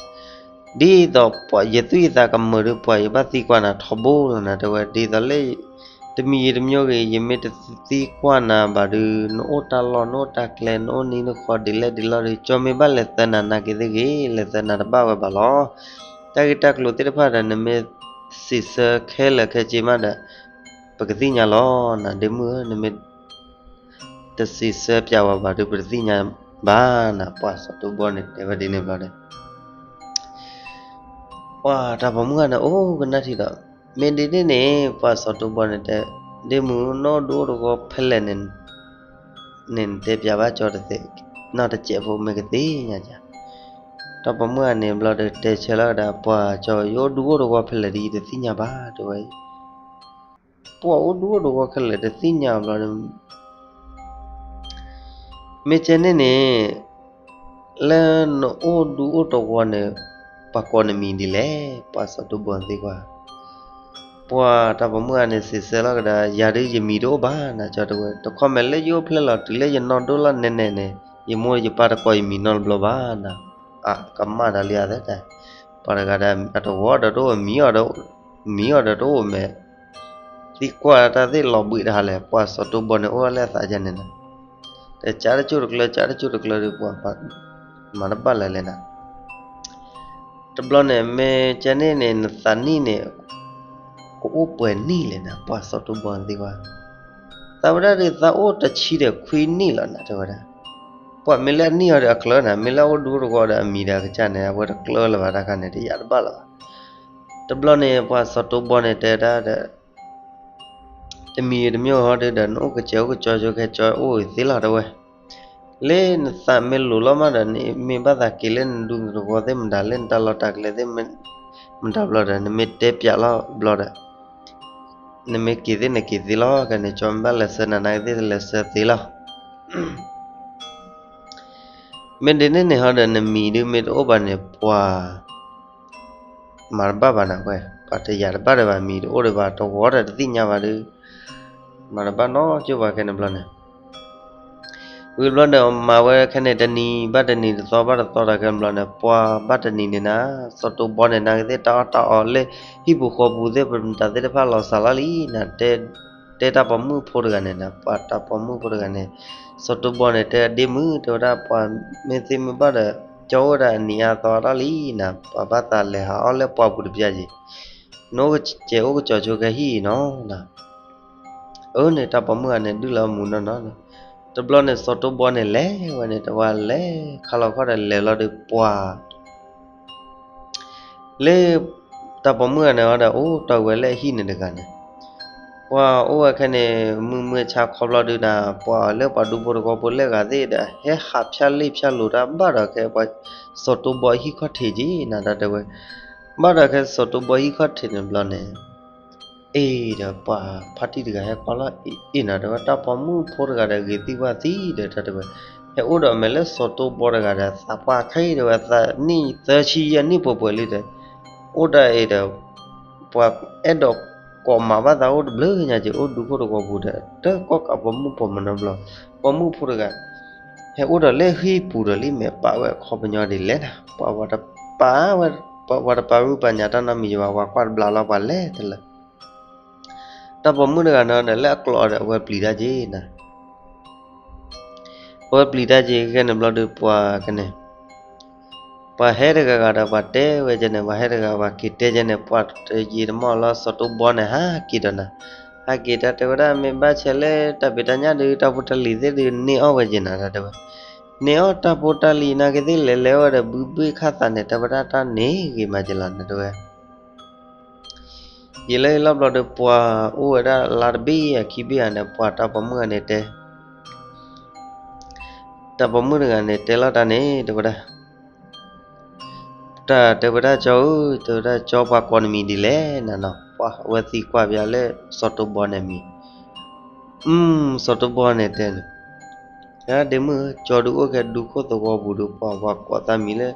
သိးယသူၣ်ယသးကမုာ်ဒီး ပှၤယဘၣ်သံကွၢ်နၤထီဘိလီၤနၤ တဲဝဲ ဒ်သိးလၢ တ တမံၤဂ့ၤတမံၤဂ့ၤ ယမ့ၢ်တသံကွၢ်နၤဘၣ်ဒီး နအိၣ်တၢ်လီၢ် နအိၣ်တၢ်ကျဲ နအိၣ်နံၤနခီဒ်လဲၣ်ဒ်လဲၣ်ဒီး ကၠီမ့ၢ်ဘၣ်လဲၤသၢနၤနာ်က့ၤသ့ၣ်ဂ့ၤ လဲၤသၢနၤတဘၣ်ဝဲဘၣ်လီၤ. တၢ်ဂ့ၢ်တၢ်ကျိၤသ့ၣ်တဖၣ်ဒီး နမ့ၢ်စံးဆၢခဲလၢာ်ခဲဆ့မးဒီး ပကသ့ၣ်ညါလီၤနၤ ဒ့မုၣ်ဧၢ, နမ့ၢ်တစံးဆၢပျးဝဲဘၣ်ဒီး ပတသ့ၣ်ညါဘၣ်နၤ. ပှၤစီၤတိဘီန့ၣ်တဲဝဲဒ်န့ၣ်ဘျီဒီး ပှၤတၢ်ပိာ်မုၣ်ဂၤန့ၣ် အိၣ်ကနၣ်ထံဒီး မ့ၢ်ဒ်န့ၣ်န့ၣ် ပှၤစီၤတိဘီန့ၣ်တဲ, ဒ့မုၣ် နအိၣ်ဒူအိၣ်တဝီဖဲလဲၣ်န့ၣ် နတဲပျးဘၣ်ကၠီတသ့, နီၢ်တစဲးဖိမ့ၢ်ကသ့ၣ်ညါက, တၢ်ပိာ်မုၣ်ဂၤန့ၣ်ဘျီဒီး တဲဆၢလီၤကဒါ ပှၤကၠီ ယအိၣ်ဒူအိၣ်တဝီဖဲလဲၣ်ဒီး ယတသ့ၣ်ညါဘၣ် တဲဝဲ, ပှၤအိၣ်ဒူအိၣ်တဝီခဲလၢာ်တသ့ၣ်ညါဘျီဒီး မ့ၢ်ကဲန့ၣ်န့ၣ် လၢနအိၣ်ဒူအိၣ်တဝီန့ၣ် ပှၤကိးနမံၤဒ်လဲၣ်, ပှၤစီၤတိဘီသံကွၢ်, ပှၤတၢ်ပိာ်မုၣ်ဂၤန့ၣ် စံးဆၢလီၤကဒါ ယၤဒုးယမံၤတအိၣ်ဘၣ်နၤ ကၠီတဲဝဲ, တခီမဲာ်လၢယအိၣ်ဖျဲၣ်လီၤတုၤလၢယနီၢ်ဒိၣ်လီၤနဲၣ်နဲၣ်န့ၣ် ယမိၢ်ယပၢ်တကိးယမံၤနီတဘျီဘၣ်နၤ, အကမၣ်ဒီးလံဧါသဲ, ပှၤတဂၤဒီး အတဝီဒီးတအိၣ် မံၤအီၤဒီးတအိၣ်မဲာ် သံကွၢ်တၢ်သ့ၣ်လီၤဘှံးတဟါလဲၣ်, ပှၤစီၤတိဘီန့ၣ် အိၣ်လၢအသးယဲန့ၣ်နၤ, တဲကၢတကၠိၢ်တကျၢ ကၢတကၠိၢ်တကျၢဒီး ပှၤမၤတဘၣ်လၢၤလဲၣ်နၤ, တဘျီန့ၣ် မ့ၢ်ကဲန့ၣ်န့ၣ် နသးနံၣ်န့ၣ် ကအိၣ်ပှဲၤနံၣ်လဲၣ်နၤ, ပှၤစီၤတိဘီန့ၣ်သံကွၢ်, သးဝဲဒၣ်ဒုးသးအိၣ်တဆံဒီးခွံနံၣ်လီၤနၤ တဲဝဲဒၣ်, ပှၤမ့ၢ်လၢအနံၣ်အီၤဒီးအကျၢၤနၤ, မ့ၢ်လၢအအိၣ်ဒူအိၣ်တဝီဒီးအမံၤဒီးအကစၢ်န့ၣ် အဝဲတကျၢၤလၢၤဘၣ်တၢ်ခါန့ၣ် တယာ်တဘၣ်လၢၤဘၣ်. တဘျီန့ၣ် ပှၤစီၤတိဘီန့ၣ်တဲဒၣ်ဒီး တမံၤတမံၤဟီဒီး နအိၣ်ကစဲးအိၣ်ကစီၤဆိခဲကၠီအိၣ်ဂ့ၤသ့လီၤ တဲဝဲ, လၢနသးမ့ၢ်လိၤလီၤမးဒီး နမ့ၢ်ဘၣ်သးက့ၤလၢနဒူနတဝီသ့ၣ်မတၤ လၢနတၢ်လီၢ်တၢ်ကျဲသ့ၣ်မတၤဘျီဒီး နမ့ၢ်တဲပျးလီၤဘျီဒီး နမ့ၢ်က့ၤသ့ၣ်နက့ၤသ့လီၤ, ခဲန့ၣ် ကၠီမ့ၢ်ဘၣ်လဲၤဆှၢနၤနာ်က့ၤသ့ၣ်လဲၤဆှၢသ့လီၤ. မ့ၢ်ဒ်န့ၣ်န့ၣ်ဟီဒီး နမံၤဒုးမ့ၢ်တအိၣ်ဘၣ်န့ၣ် ပှၤမၤတဘၣ်ဘၣ်နၤဝဲ, ပှၤတယာ်တဘၣ်ဒီးဘၣ် မံၤတအိၣ်ဒီးဘၣ် တဝီဒီးတသ့ၣ်ညါဘၣ်ဒီး မၤတဘၣ်နီတကၠိၢ်ဘၣ်ခဲန့ၣ်ဘျီန့ၣ် ဝံၤဘျီဒီး မၤဝဲခဲန့ၣ် တနံၤဘၣ်တနံၤ တသီဘၣ်တသီဒီးခဲန့ၣ်ဘျီန့ၣ် ပှၤဘၣ်တနံၤန့ၣ်နၤ စီၤတိဘီန့ၣ် နာ်က့ၤသ့ၣ် တၢ်အီၣ်တၢ်အီလၢဟံၣ်ပူၤဃီပူၤသ့ၣ် ပမတၤသ့ၣ်တဖၣ်လီၤစှၤလီၤလံနၤ တဲတၢ်ပိာ်မုၣ်ဖိတဂၤန့ၣ်နၤ ပှၤတၢ်ပိာ်မုၣ်ဖိတဂၤန့ၣ် စီၤတိဘီန့ၣ် တဲဒ့မုၣ် တဲဝဲဒၣ် ပှၤမ့ၢ်သ့မ့ၢ်ဘၣ်ဒီး ကၠီအိၣ်ဝဲဒၣ်အနံၤအါသီအါထီၣ်လံနၤ ပှၤဘၣ်သးလဲၤဟးအီၣ်လၢပှၢ်ပူၤတပျၢ်က့ၤ နအိၣ်ကစဲးအိၣ်ကစီၤဆိခဲဟံၣ်အံၤနီၤနၤ အၢန့ၣ် တၢ်ပိာ်မုၣ်ဂၤန့ၣ် ဒုးလီၤမူနီၢ်နီၢ်န့ၣ် တဘျီန့ၣ် စီၤတိဘီန့ၣ် လဲၤဝဲန့ၣ် တဝဲလဲၤခါလီၤခီဒီး လဲၤလီၤဒီးပှၤ လၢ တၢ်ပိာ်မုၣ်ဂၤန့ၣ်ဒီး အိၣ်တီၢ်ဝဲလၢအဟံၣ်န့ၣ်တဂၤန့ၣ် ပှၤအိၣ်ဝဲခဲန့ၣ် မုၢ်မုၢ်ဆါခီဘျီဒုးနၤ ပှၤလၢပှၤဒူဖိတဝီဖိလၢအဂၤသ့ၣ်ဒီး ဟဲဟးဖၠၣ်လ့ၣ်ဖၠၣ်လိၤတၢ်ဘၣ်ဒီးခဲ ပှၤစီၤတိဘီအဟံၣ်ခီၣ်ထံးက့ၤနၤ တၢ်တဲဝဲ ဘၣ်ဒီးခဲစီၤတိဘီဟံၣ်ခီၣ်ထံးန့ၣ်ဘျီန့ၣ် အ့ၣ်ဒီးပှၤဖါတံၢ်တဂၤဟဲကွၢ်လီၤ အ့ၣ်နၤ တဲဝဲ တၢ်ပိာ်မုၣ်ဖိတဂၤဒီးဂ့ၤသံဝဲသံဒီး တၢ်တဲဝဲ ဟဲအိၣ်ဒီးမဲာ်လၢစီၤတိဘီတဂၤဒီး သးပှၢ်ခဲအံၤ တဲဝဲ သးနံၣ်သၢဆံယဲၢ်နံၣ်ပှဲၤပှဲၤလံဒီး အိၣ်ဒၣ်အံၤဒီး ပှၤအဲၣ်ဒိးကိးမၤဘၣ်သးအိၣ်တဘျုးညါက့ၤ အိၣ်ဒူခိၣ်တဝီပူၤဒီး တၢ်ကီၢ်ကးပိာ်မုၣ်ပိာ်မနီၤဘျီ ပိာ်မုၣ်ဖိတဂၤ ဟဲအိၣ်ဒီးလၢဟံၣ်ပူၤဒီးလံ မဲာ်ပာ်ဝဲအခီပညီဒ်လဲၣ်နၤ ပှၤဝဲတပာ်ဝဲ ပှၤတပာ်ရုံပာ်ညၣ်တၢ်နီတမံၤဘၣ် ပှၤကွၢ်တဘျီလီၤ ပှၤလဲၤတလၢ တၢ်ပိာ်မုၣ်တဂၤန့ၣ်ဒီး လၢအကျိးအီၤဒီး အဝဲပျံၤတၢ်က့ၤနၤ အဝဲပျံၤတၢ်က့ၤခဲန့ၣ်ဘျီဒီး ပှၤကန့ၣ် ပှၤဟဲတဂၤဂၤဒီး ပှၤတဲဝဲကန့ၣ် ပှၤဟဲတဂၤ ပှၤက့ၤတဲကန့ၣ် ပှၤတယံာ်တမီၢ်လီၤ စီၤတိဘီန့ၣ် ဟးက့ၤဒီးနၤ ဟးက့ၤတၢ်တဲဝဲဒၣ် မ့ၢ်ဘၣ်ဆဲးလၢတၢ်ဖံးတၢ်ညၣ်ဒီး တၢ်ဖိတၢ်လံၤသ့ၣ်ဒီး န့ၢ်အီၣ်ဝဲက့ၤနၤ တၢ်တဲဝဲ န့ၢ်အီၣ်တၢ်ဖိတၢ်လံၤနာ်က့ၤသ့ၣ် လဲၤလဲၤဝဲဒီး ဘုဘ့ၣ်ခၣ်သးန့ၣ် တၢ်ဝဲဒၣ်တၢ်န့ၢ်ဂ့ၤမးက့ၤလီၤနၤ တဲဝဲ ယံာ်လၢယလီၢ်ဘျီဒီး ပှၤအိၣ်ဝဲဒၣ်လါတဘ့ၣ်အခံဘ့ၣ်ဧါန့ၣ် ပှၤတၢ်ပိာ်မုၣ်ဂၤန့ၣ်တဲ တၢ်ပိာ်မုၣ်တဂၤန့ၣ် တဲလီၤတၢ်န့ၣ် တဲဝဲဒၣ် တၢ်တဲဝဲဒၣ် ကၠီဧၢ တဲဝဲဒၣ် ကၠီပှၤကိးနမံၤဒ်လဲၣ်နၤနီၤ ပှၤအဝဲသံကွၢ်ပျးလၢ စီၤတိဘီန့ၣ်မံၤ အု စီၤတိဘီန့ၣ်တဲန့ၣ် ဒ့မုၣ်ဧၢ ကၠီဒုးအိၣ်ခဲဒူခိၣ်သဝီပူၤဒီး ပှၤပှၤကိးသးမံၤလၢ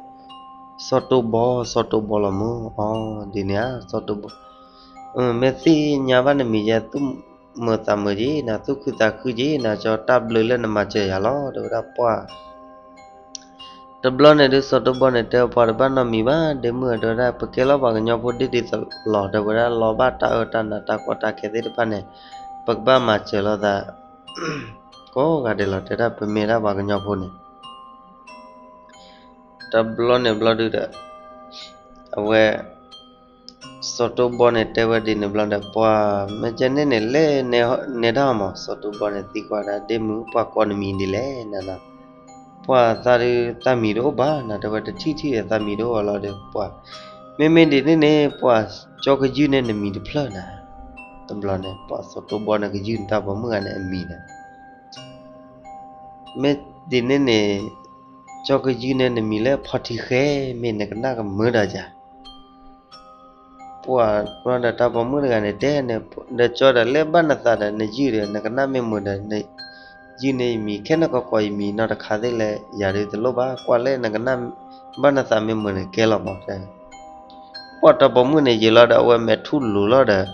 စီၤတိဘီ စီၤတိဘီလီၤမၢ် အီၤ ဒ်န့ၣ်ဧါ စီၤတိဘီ မ့ၢ်သ့ၣ်ညါဘၣ်နမံၤယဲ သူၣ်မုာ်သးမုာ်က့ၤနၤ သူၣ်ခုသးခုက့ၤနၤ ကၠီတၢ်ဘျုးလၢနမၤစၢၤယၤလီၤ တဲဝဲဒၣ်ပှၤ တဘျီန့ၣ်ဒုး စီၤတိဘီန့ၣ် တဲပှၤတဘၣ်နီတမံၤဘၣ် ဒ့မုၣ်ဧၢ တဲဝဲဒၣ် ပကဲလီၤပှၤကညီဖိဒ်ဒ်သိးလီၤ တဲဝဲဒၣ် လီၤဘၣ်တၢ်အၢတၢ်နးတၢ်ကီတၢ်ခဲသ့ၣ်တဖၣ်န့ၣ် ပကဘၣ်မၤစၢၤလိာ်သး ကိးဂၤဒဲးလီၤ. တဲဒၣ်ပမ့ၢ်ဒၣ်ပှၤကညီဖိန့ၣ် တဘျီန့ၣ်ဘျီဒုဒီး အဝဲ စီၤတိဘီန့ၣ်တဲဝဲဒ်န့ၣ်ဘျီဒီး ပှၤမ့ၢ်ကဲန့ၣ်န့ၣ် လဲၤနဲဒၣ်မး. စီၤတိဘီန့ၣ်သံကွၢ်ဒၣ် ဒ့မုၣ် ပှၤကိးနမံၤဒ်လဲၣ်နၤနီၤ. ပှၤသးဒုးသးမံၤတအိၣ်ဘၣ်နၤ, တဲဝဲတထံၣ်ထံၣ်ဒီးသးမံၤတအိၣ်အလီၤဒီး ပှၤ မ့မ့ၢ်ဒ်န့ၣ်န့ၣ် ပှၤကၠီကယုၢ်န့ၢ်နမံၤတဖျၢၣ်နၤ. တဘျီန့ၣ် ပှၤစီၤတိဘီန့ၣ်ကယုၢ်န့ၢ်တၢ်ပိာ်မုၣ်တဂၤန့ၣ်အမံၤနၤ. မ့ၢ်ဒ်န့ၣ်န့ၣ် ကၠီကယုၢ်န့ၢ်နမံၤလၢဖီထံဃဲ မ့ၢ်နကနၣ်ကမၢဒီးယၤ ပှၤဘျီဒီးတၢ်ပိာ်မုၣ်တဂၤန့ၣ်တဲန့ၣ် ဒီးကၠီဒီး လၢဘၣ်နသးဒီးနယုၢ်ဒီး နကနၣ်မ့ၢ်မုာ်ဒီး နယုၢ်န့ၢ်ယမံၤ ခဲနကီးကိးယမံၤနီတခါသ့ၣ်လဲၣ် ယၤဒုးတလိၣ်ဘၣ်, ကွၢ်လၢနကနၣ် ဘၣ်နသးမ့ၢ်မုာ်န့ၣ်ကဲလီၤမး. ပှၤတၢ်ပိာ်မုၣ်န့ၣ်ယံာ်လီၤဒီး အဝဲမဲာ်ထူၣ်လိၤလီၤဒီး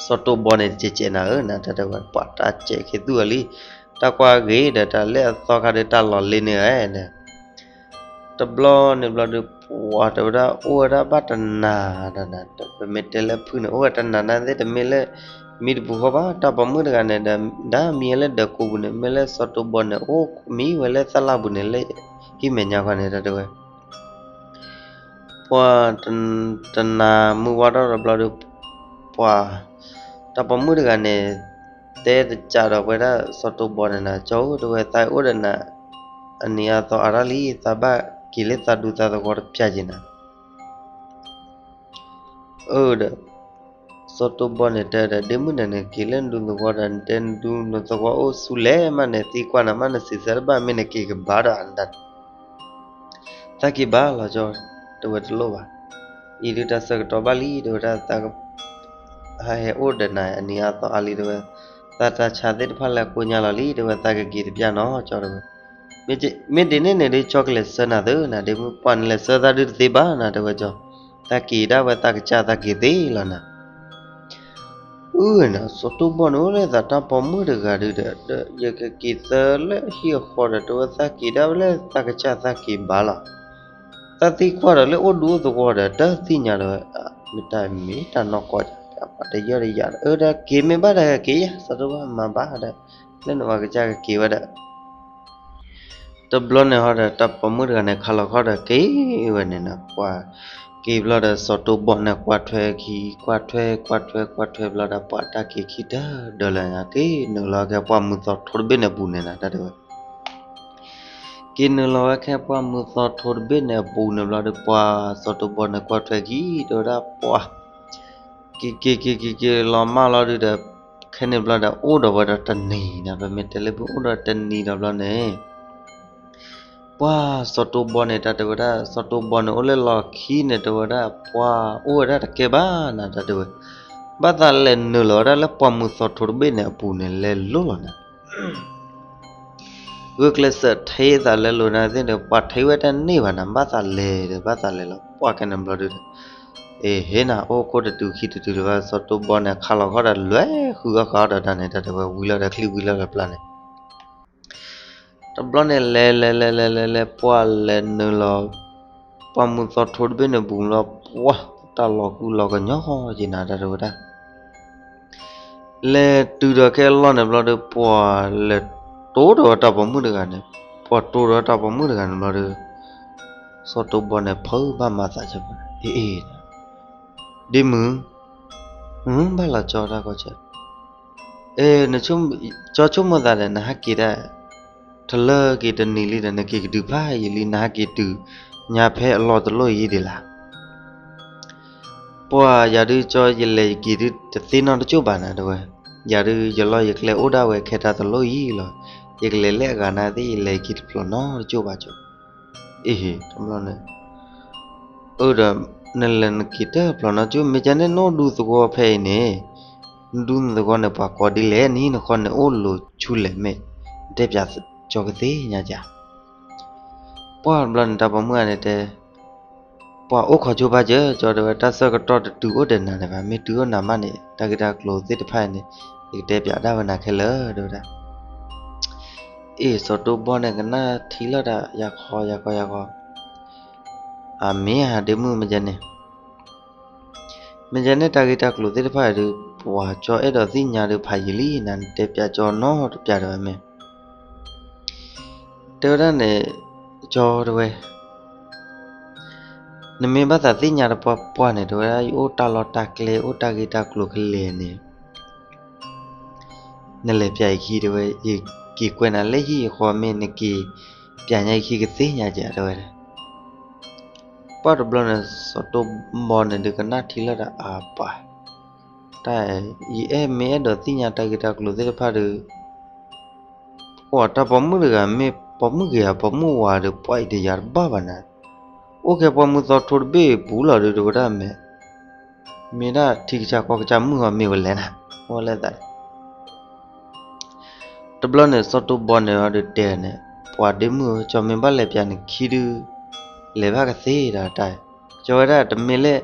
စီၤတိဘီန့ၣ် ကဲးကဲးနၤဧၢနၤ, တၢ်တဲဝဲ ပှၤတၢ်ကဲးက့ၤသူၣ်အီၤလံ, တၢ်ကွၢ်ဂ့ၤဒီး တၢ်လဲၣ်အသီခါဒီး တၢ်လီၤလ့န့ၢ်ဧါဒီး တဘျီန့ၣ်ဘျီဒီး ပှၤတဲဝဲဒၣ် အိၣ်ဝဲဒၣ်ဘၣ်တနၤဒီးနၤ, ပမ့ၢ်တဲလၢဖုၣ်န့ၣ် အိၣ်ဝဲတနၤနၤသ့ၣ် တမ့ၢ်လၢမံတပူၤဃီဘၣ်. တၢ်ပိာ်မုၣ်တဂၤန့ၣ်ဒီး ဒၣ်မံဝဲလၢဒၢးကိးပူၤန့ၣ် မ့ၢ်လၢစီၤတိဘီန့ၣ် အိၣ်မံဝဲလၢသၣ်လၣ်ပူၤန့ၣ် လၢဟံၣ်မဲာ်ညါခီန့ၣ် တၢ်တဲဝဲ ပှၤတနၤမုၢ်ဝါထီၣ်တဘျီဒီး ပှၤ တၢ်ပိာ်မုၣ်တဂၤန့ၣ် တဲတကးဒီးဝဲဒၣ်စီၤတိဘီန့ၣ်နၤ, ကၠီဧၢ တဲဝဲ သးအိၣ်ဒီးနၤ အနံၤအသီအါထီၣ်လံ, သးဘၣ်က့ၤလၢသးဒူသးသဝီတပျၢ်က့ၤနၤ. အၢ ဒီး စီၤတိဘီန့ၣ်တဲဒီး ဒ့မုၣ်ဒီး နက့ၤလၢနဒူနသဝီဒီး နတဲနဒူနသဝီအိၣ်ဆူလဲၣ်မးန့ၣ် သံကွၢ်နၤမးနစံးဆၢတဘၣ် မ့ၢ်နက့ၤကဘၣ်ဒီး သးက့ၤဘၣ်လီၤကၠီ, တဲဝဲတလိၣ်ဘၣ်. အံၤဒုးတၢ်ဆၢကတီၢ်ဘၣ်လံ တဲဝဲဒၣ် သး ဟဲဟဲအိၣ်ဒီးနၤအနံၤအသီအါလံ တဲဝဲ, သးတၢ်ဆါသ့ၣ်တဖၣ်လၢအကိညါလီၤလံ တဲဝဲ သးကက့ၤတပျၢ်နီၤကၠီ တဲဝဲ. မ့ၢ်ဒ်န့ၣ်န့ၣ်ဒုး ကၠီကလဲၤဆှၢနၤသုနၤ ဒ့မုၣ်, ပှၤနလဲၤဆှၢသးဒုးတသ့ဘၣ်နၤ တဲဝဲကၠီ, သးက့ၤဒၣ်ဝဲသးကစၢ်သးက့ၤသ့လီၤနၤ. အၢ နၤ စီၤတိဘီန့ၣ်အိၣ်လၢသးတၢ်ပိာ်မုၣ်တဂၤဒုးဒီး ယကက့ၤသၢလၢဟံၣ်အဃီဒီး တဲဝဲသးက့ၤဒၣ်ဝဲလၢသးကစၢ်သးက့ၤဘၣ်လီၤ. သးသံကွၢ်ဒီးလၢအိၣ်ဒူအိၣ်သဝီဒီး တသ့ၣ်ညါဒီးဝဲ မ့ၢ်တၢ်မ့ၢ်တၢ်နီၢ်ကီၢ် ပှၤတယၢၢ်တယၤဒီး အၢဒီးက့ၤမ့ၢ်ဘၣ်ဒီးက့ၤယၤ စီၤတိဘီမၤဘၣ်ဒီး လၢနဝၤကစၢ်ကက့ၤဝဲဒီး တဘျီန့ၣ်ဟီဒီး တၢ်ပိာ်မုၣ်တဂၤန့ၣ် ခးလီၤခီဒီးက့ၤဝဲန့ၣ်နၤ, ပှၤက့ၤဘျီဒီး စီၤတိဘီန့ၣ် ကွၢ်ထွဲခံ ကွၢ်ထွဲ ကွၢ်ထွဲ ကွၢ်ထွဲဘျီဒီး ပှၤတၢ်က့ၤခံတၢၢ်ဒၢးလၢာ်နၤ က့ၤနုာ်လီၤကဲပှၢ်မုၢ်သီထိတဘ့ၣ်န့ၣ်အပူၤန့ၣ်နၤ တၢ်တဲဝဲ က့ၤနုာ်လီၤဝဲခဲပှၢ်မုၢ်သီထိတဘ့ၣ်န့ၣ်အပူၤန့ၣ်ဘျီဒီး ပှၤစီၤတိဘီန့ၣ် ကွၢ်ထွဲခံ တဲဝဲဒၣ်ပှၤ က့ၤက့ၤက့ၤက့ၤက့ၤလီၤမၢ်လီၤဒုးဒီး ခဲန့ၣ်ဘျီဒီး အိၣ်ဒီးဝဲဒီးတနံၤနၤ, ပမ့ၢ်တဲလၢဖုၣ်အိၣ်ဒီးတနံၤဒီးဘျီန့ၣ် ပှၤစီၤတိဘီန့ၣ် တၢ်တဲဝဲဒၣ် စီၤတိဘီန့ၣ် အိၣ်လၢလီၢ်ခံန့ၣ် တဲဝဲဒၣ် ပှၤအိၣ်ဝဲဒၣ်တကဲဘၣ်နၤ တၢ်တဲဝဲ, ဘၣ်သးလဲၤနုာ်လီၤဝဲဒၣ်လၢပှၢ်မုၢ်သီထိတဘ့ၣ်န့ၣ်အပူၤန့ၣ် လဲၤလိၤလီၤနၤ ဂုာ်ကျဲးစၢးထဲသးလဲၤလိၤနၤသ့ၣ်ဒီး ပှၤထဲဝဲတန့ၢ်ဘၣ်နၤ, ဘၣ်သးလဲၤဒီး ဘၣ်သးလဲၤလီၤ ပှၢ်ကဲန့ၣ်ဘျီဒုးဒီး အ့ဟ့နၤ အိၣ်ခိၣ်တတုၤခံတတုၤလၢၤဘၣ် စီၤတိဘီန့ၣ် ခးလီၤခီဒီးလွဲဃုအီၣ်ဃာ်အီၣ်ဒီးတၢ်န့ၣ် တၢ်တဲဝဲ ဝံၤလီၤဒီးချံဝံၤလီၤဒီးပျၢ်န့ၣ် တဘျီန့ၣ် လဲၤလဲၤလဲၤလဲၤလဲၤလဲၤ ပှၤလဲၤနုာ်လီၤ ပှၢ်မုၢ်သီထိတဘ့ၣ်န့ၣ်ပူၤလီၤ ပှၤတၢ်လီၤကူလီၤကညီက့ၤနၤ တၢ်တဲဝဲဒၣ် လဲၤတုၤဒီးခဲအလီၢ်န့ၣ်ဘျီဒီး ပှၤလဲၤတိၢ်ဒီးဝဲတၢ်ပိာ်မုၣ်တဂၤန့ၣ်, ပှၤတိၢ်ဒီးတၢ်ပိာ်မုၣ်တဂၤန့ၣ်ဘျီဒီး စီၤတိဘီန့ၣ် ဖုးဘၣ်မၤသးကၢ်ပှၤ အ့အ့ ဒ့မုၣ်, ဘၣ်လီၤကၠီတၢ်ကီၢ်ဆၢ, အဲ ကၠီဆိကမိၣ်သးဒီး နဟးက့ၤဒၣ် ထလၢက့ၤတနံၤလံဒီး နက့ၤကတုၤဖးယံာ်လံ နဟးက့ၤတုၤညါဖဲအလီၢ်တလိၣ်အံၤဒ်လဲၣ် ပှၤယၤဒုးကၠီ ယလဲၤယက့ၤဒုးတသ့နီတကၠိၢ်ဘၣ်နၤ တဲဝဲ, ယၤဒုးယလီၢ်ယကျဲအိၣ်ဒၣ်ဝဲခဲတၢ်တလိၣ်အံၤလီၤ, ယကလဲၤလၢအဂၤနၤသ့ၣ် ယလဲၤယက့ၤတဖျိးနီတကၠိၢ်ဘၣ်ကၠီ, အ့ဟ့ တဘျီန့ၣ် အၢဒီး နလဲၤနက့ၤတဖျိးနီတကၠိၢ် မ့ၢ်ကန့ၣ် နအိၣ်ဒူသဝီဖဲအံၤန့ၣ်, နဒူနသဝီန့ၣ် ပှၤကိးဒ်လဲၣ် နဟံၣ်နဃီန့ၣ် အိၣ်လိၤဆူလဲၣ်မ့ၢ် တဲပၠးကၠီကသ့ၣ်ညါကၠီ ပှၢ်တဘျီန့ၣ် တၢ်ပိာ်မုၣ်ဂၤန့ၣ်တဲ, ပှၤအိၣ်ခိးကၠိဘၣ်ကၠီ တဲဝဲ တၢ်ဆၢကတီၢ်တတုၤအိၣ်ဒီးနၤန့ၣ်ဘၣ်, မ့ၢ်တုၤအိၣ်နၤမးန့ၣ် တၢ်ဂ့ၢ်တၢ်ကျိၤသ့ၣ်တဖၣ်န့ၣ် ယကတဲပၠးဒၣ်ဝဲနၤခဲလၢာ် တဲဝဲဒၣ်. အ့ၣ် စီၤတိဘီန့ၣ် ကနၣ်ထံလီၤတၢ် ယၤခီ ယၤခီ ယၤခီ, အမ့ၢ်ဧါ ဒ့မုၣ် မ့ၢ်ကန့ၣ် မ့ၢ်ယဲန့ၣ်တၢ်ဂ့ၢ်တၢ်ကျိၤသ့ၣ်တဖၣ်ဒီး ပှၤကၠီအဲၣ်ဒိးသ့ၣ်ညါဒီးဖးယံာ်လံနၤ နတဲပၠးကၠီနီတပၠးတဲဝဲမ့ၢ် တဲဝဲဒၣ်န့ၣ် ကၠီတဲဝဲ နမ့ၢ်ဘၣ်သးသ့ၣ်ညါတပှၢ်ပှၢ်န့ၣ် တဲဝဲဒၣ် ယအိၣ်တၢ်လီၢ်တၢ်ကျဲ အိၣ်တၢ်ဂ့ၢ်တၢ်ကျိၤကလဲာ်န့ၣ် နလဲၤပၠးယခံတဲဝဲ ယက့ၤကွဲးနၤလၢဟံၣ်ယဃီ မ့ၢ်နက့ၤပၠးညါယခံကသ့ၣ်ညါကတဲဝဲဒၣ် ပှၢ်တဘျီန့ၣ် စီၤတိဘီန့ၣ်ဒုးကနၣ်ထံလီၤဒီးအါပၢ် တၢ် ယအဲၣ်မ့ၢ်အဲၣ်ဒိးသ့ၣ်ညါတၢ်ဂ့ၢ်တၢ်ကျိၤသ့ၣ်တဖၣ်ဒီး အိၣ်တၢ်ပိာ်မုၣ်တဂၤ မ့ၢ်ပိာ်မုၣ်ဂ့ၤဧါ ပိာ်မုၣ်ဝၤဒီး ပှၤအံၤတယၤတဘၣ်ဘၣ်နၤ, အိၣ်ခဲပှၢ်မုၢ်သီထိတဘ့ၣ်ပူၤလီၤဒီး တဲဝဲဒၣ်မ့ၢ် မ့ၢ်ဒၣ်ထံကစၢ်ကီၢ်ကစၢ်မုၣ်ဟီမ့ၢ်ဝဲလဲၣ်နၤ, ဝဲလဲၣ်သး တဘျီန့ၣ် စီၤတိဘီန့ၣ်ဒီးတဲန့ၣ် ပှၤဒ့မုၣ်ဧၢ ကၠီမ့ၢ်ဘၣ်လဲၤပၠးနခံဒုး လဲၤဘၣ်ကသ့ဒီးတၢ်, ကၠီဝဲဒၣ်တမ့ၢ်လၢ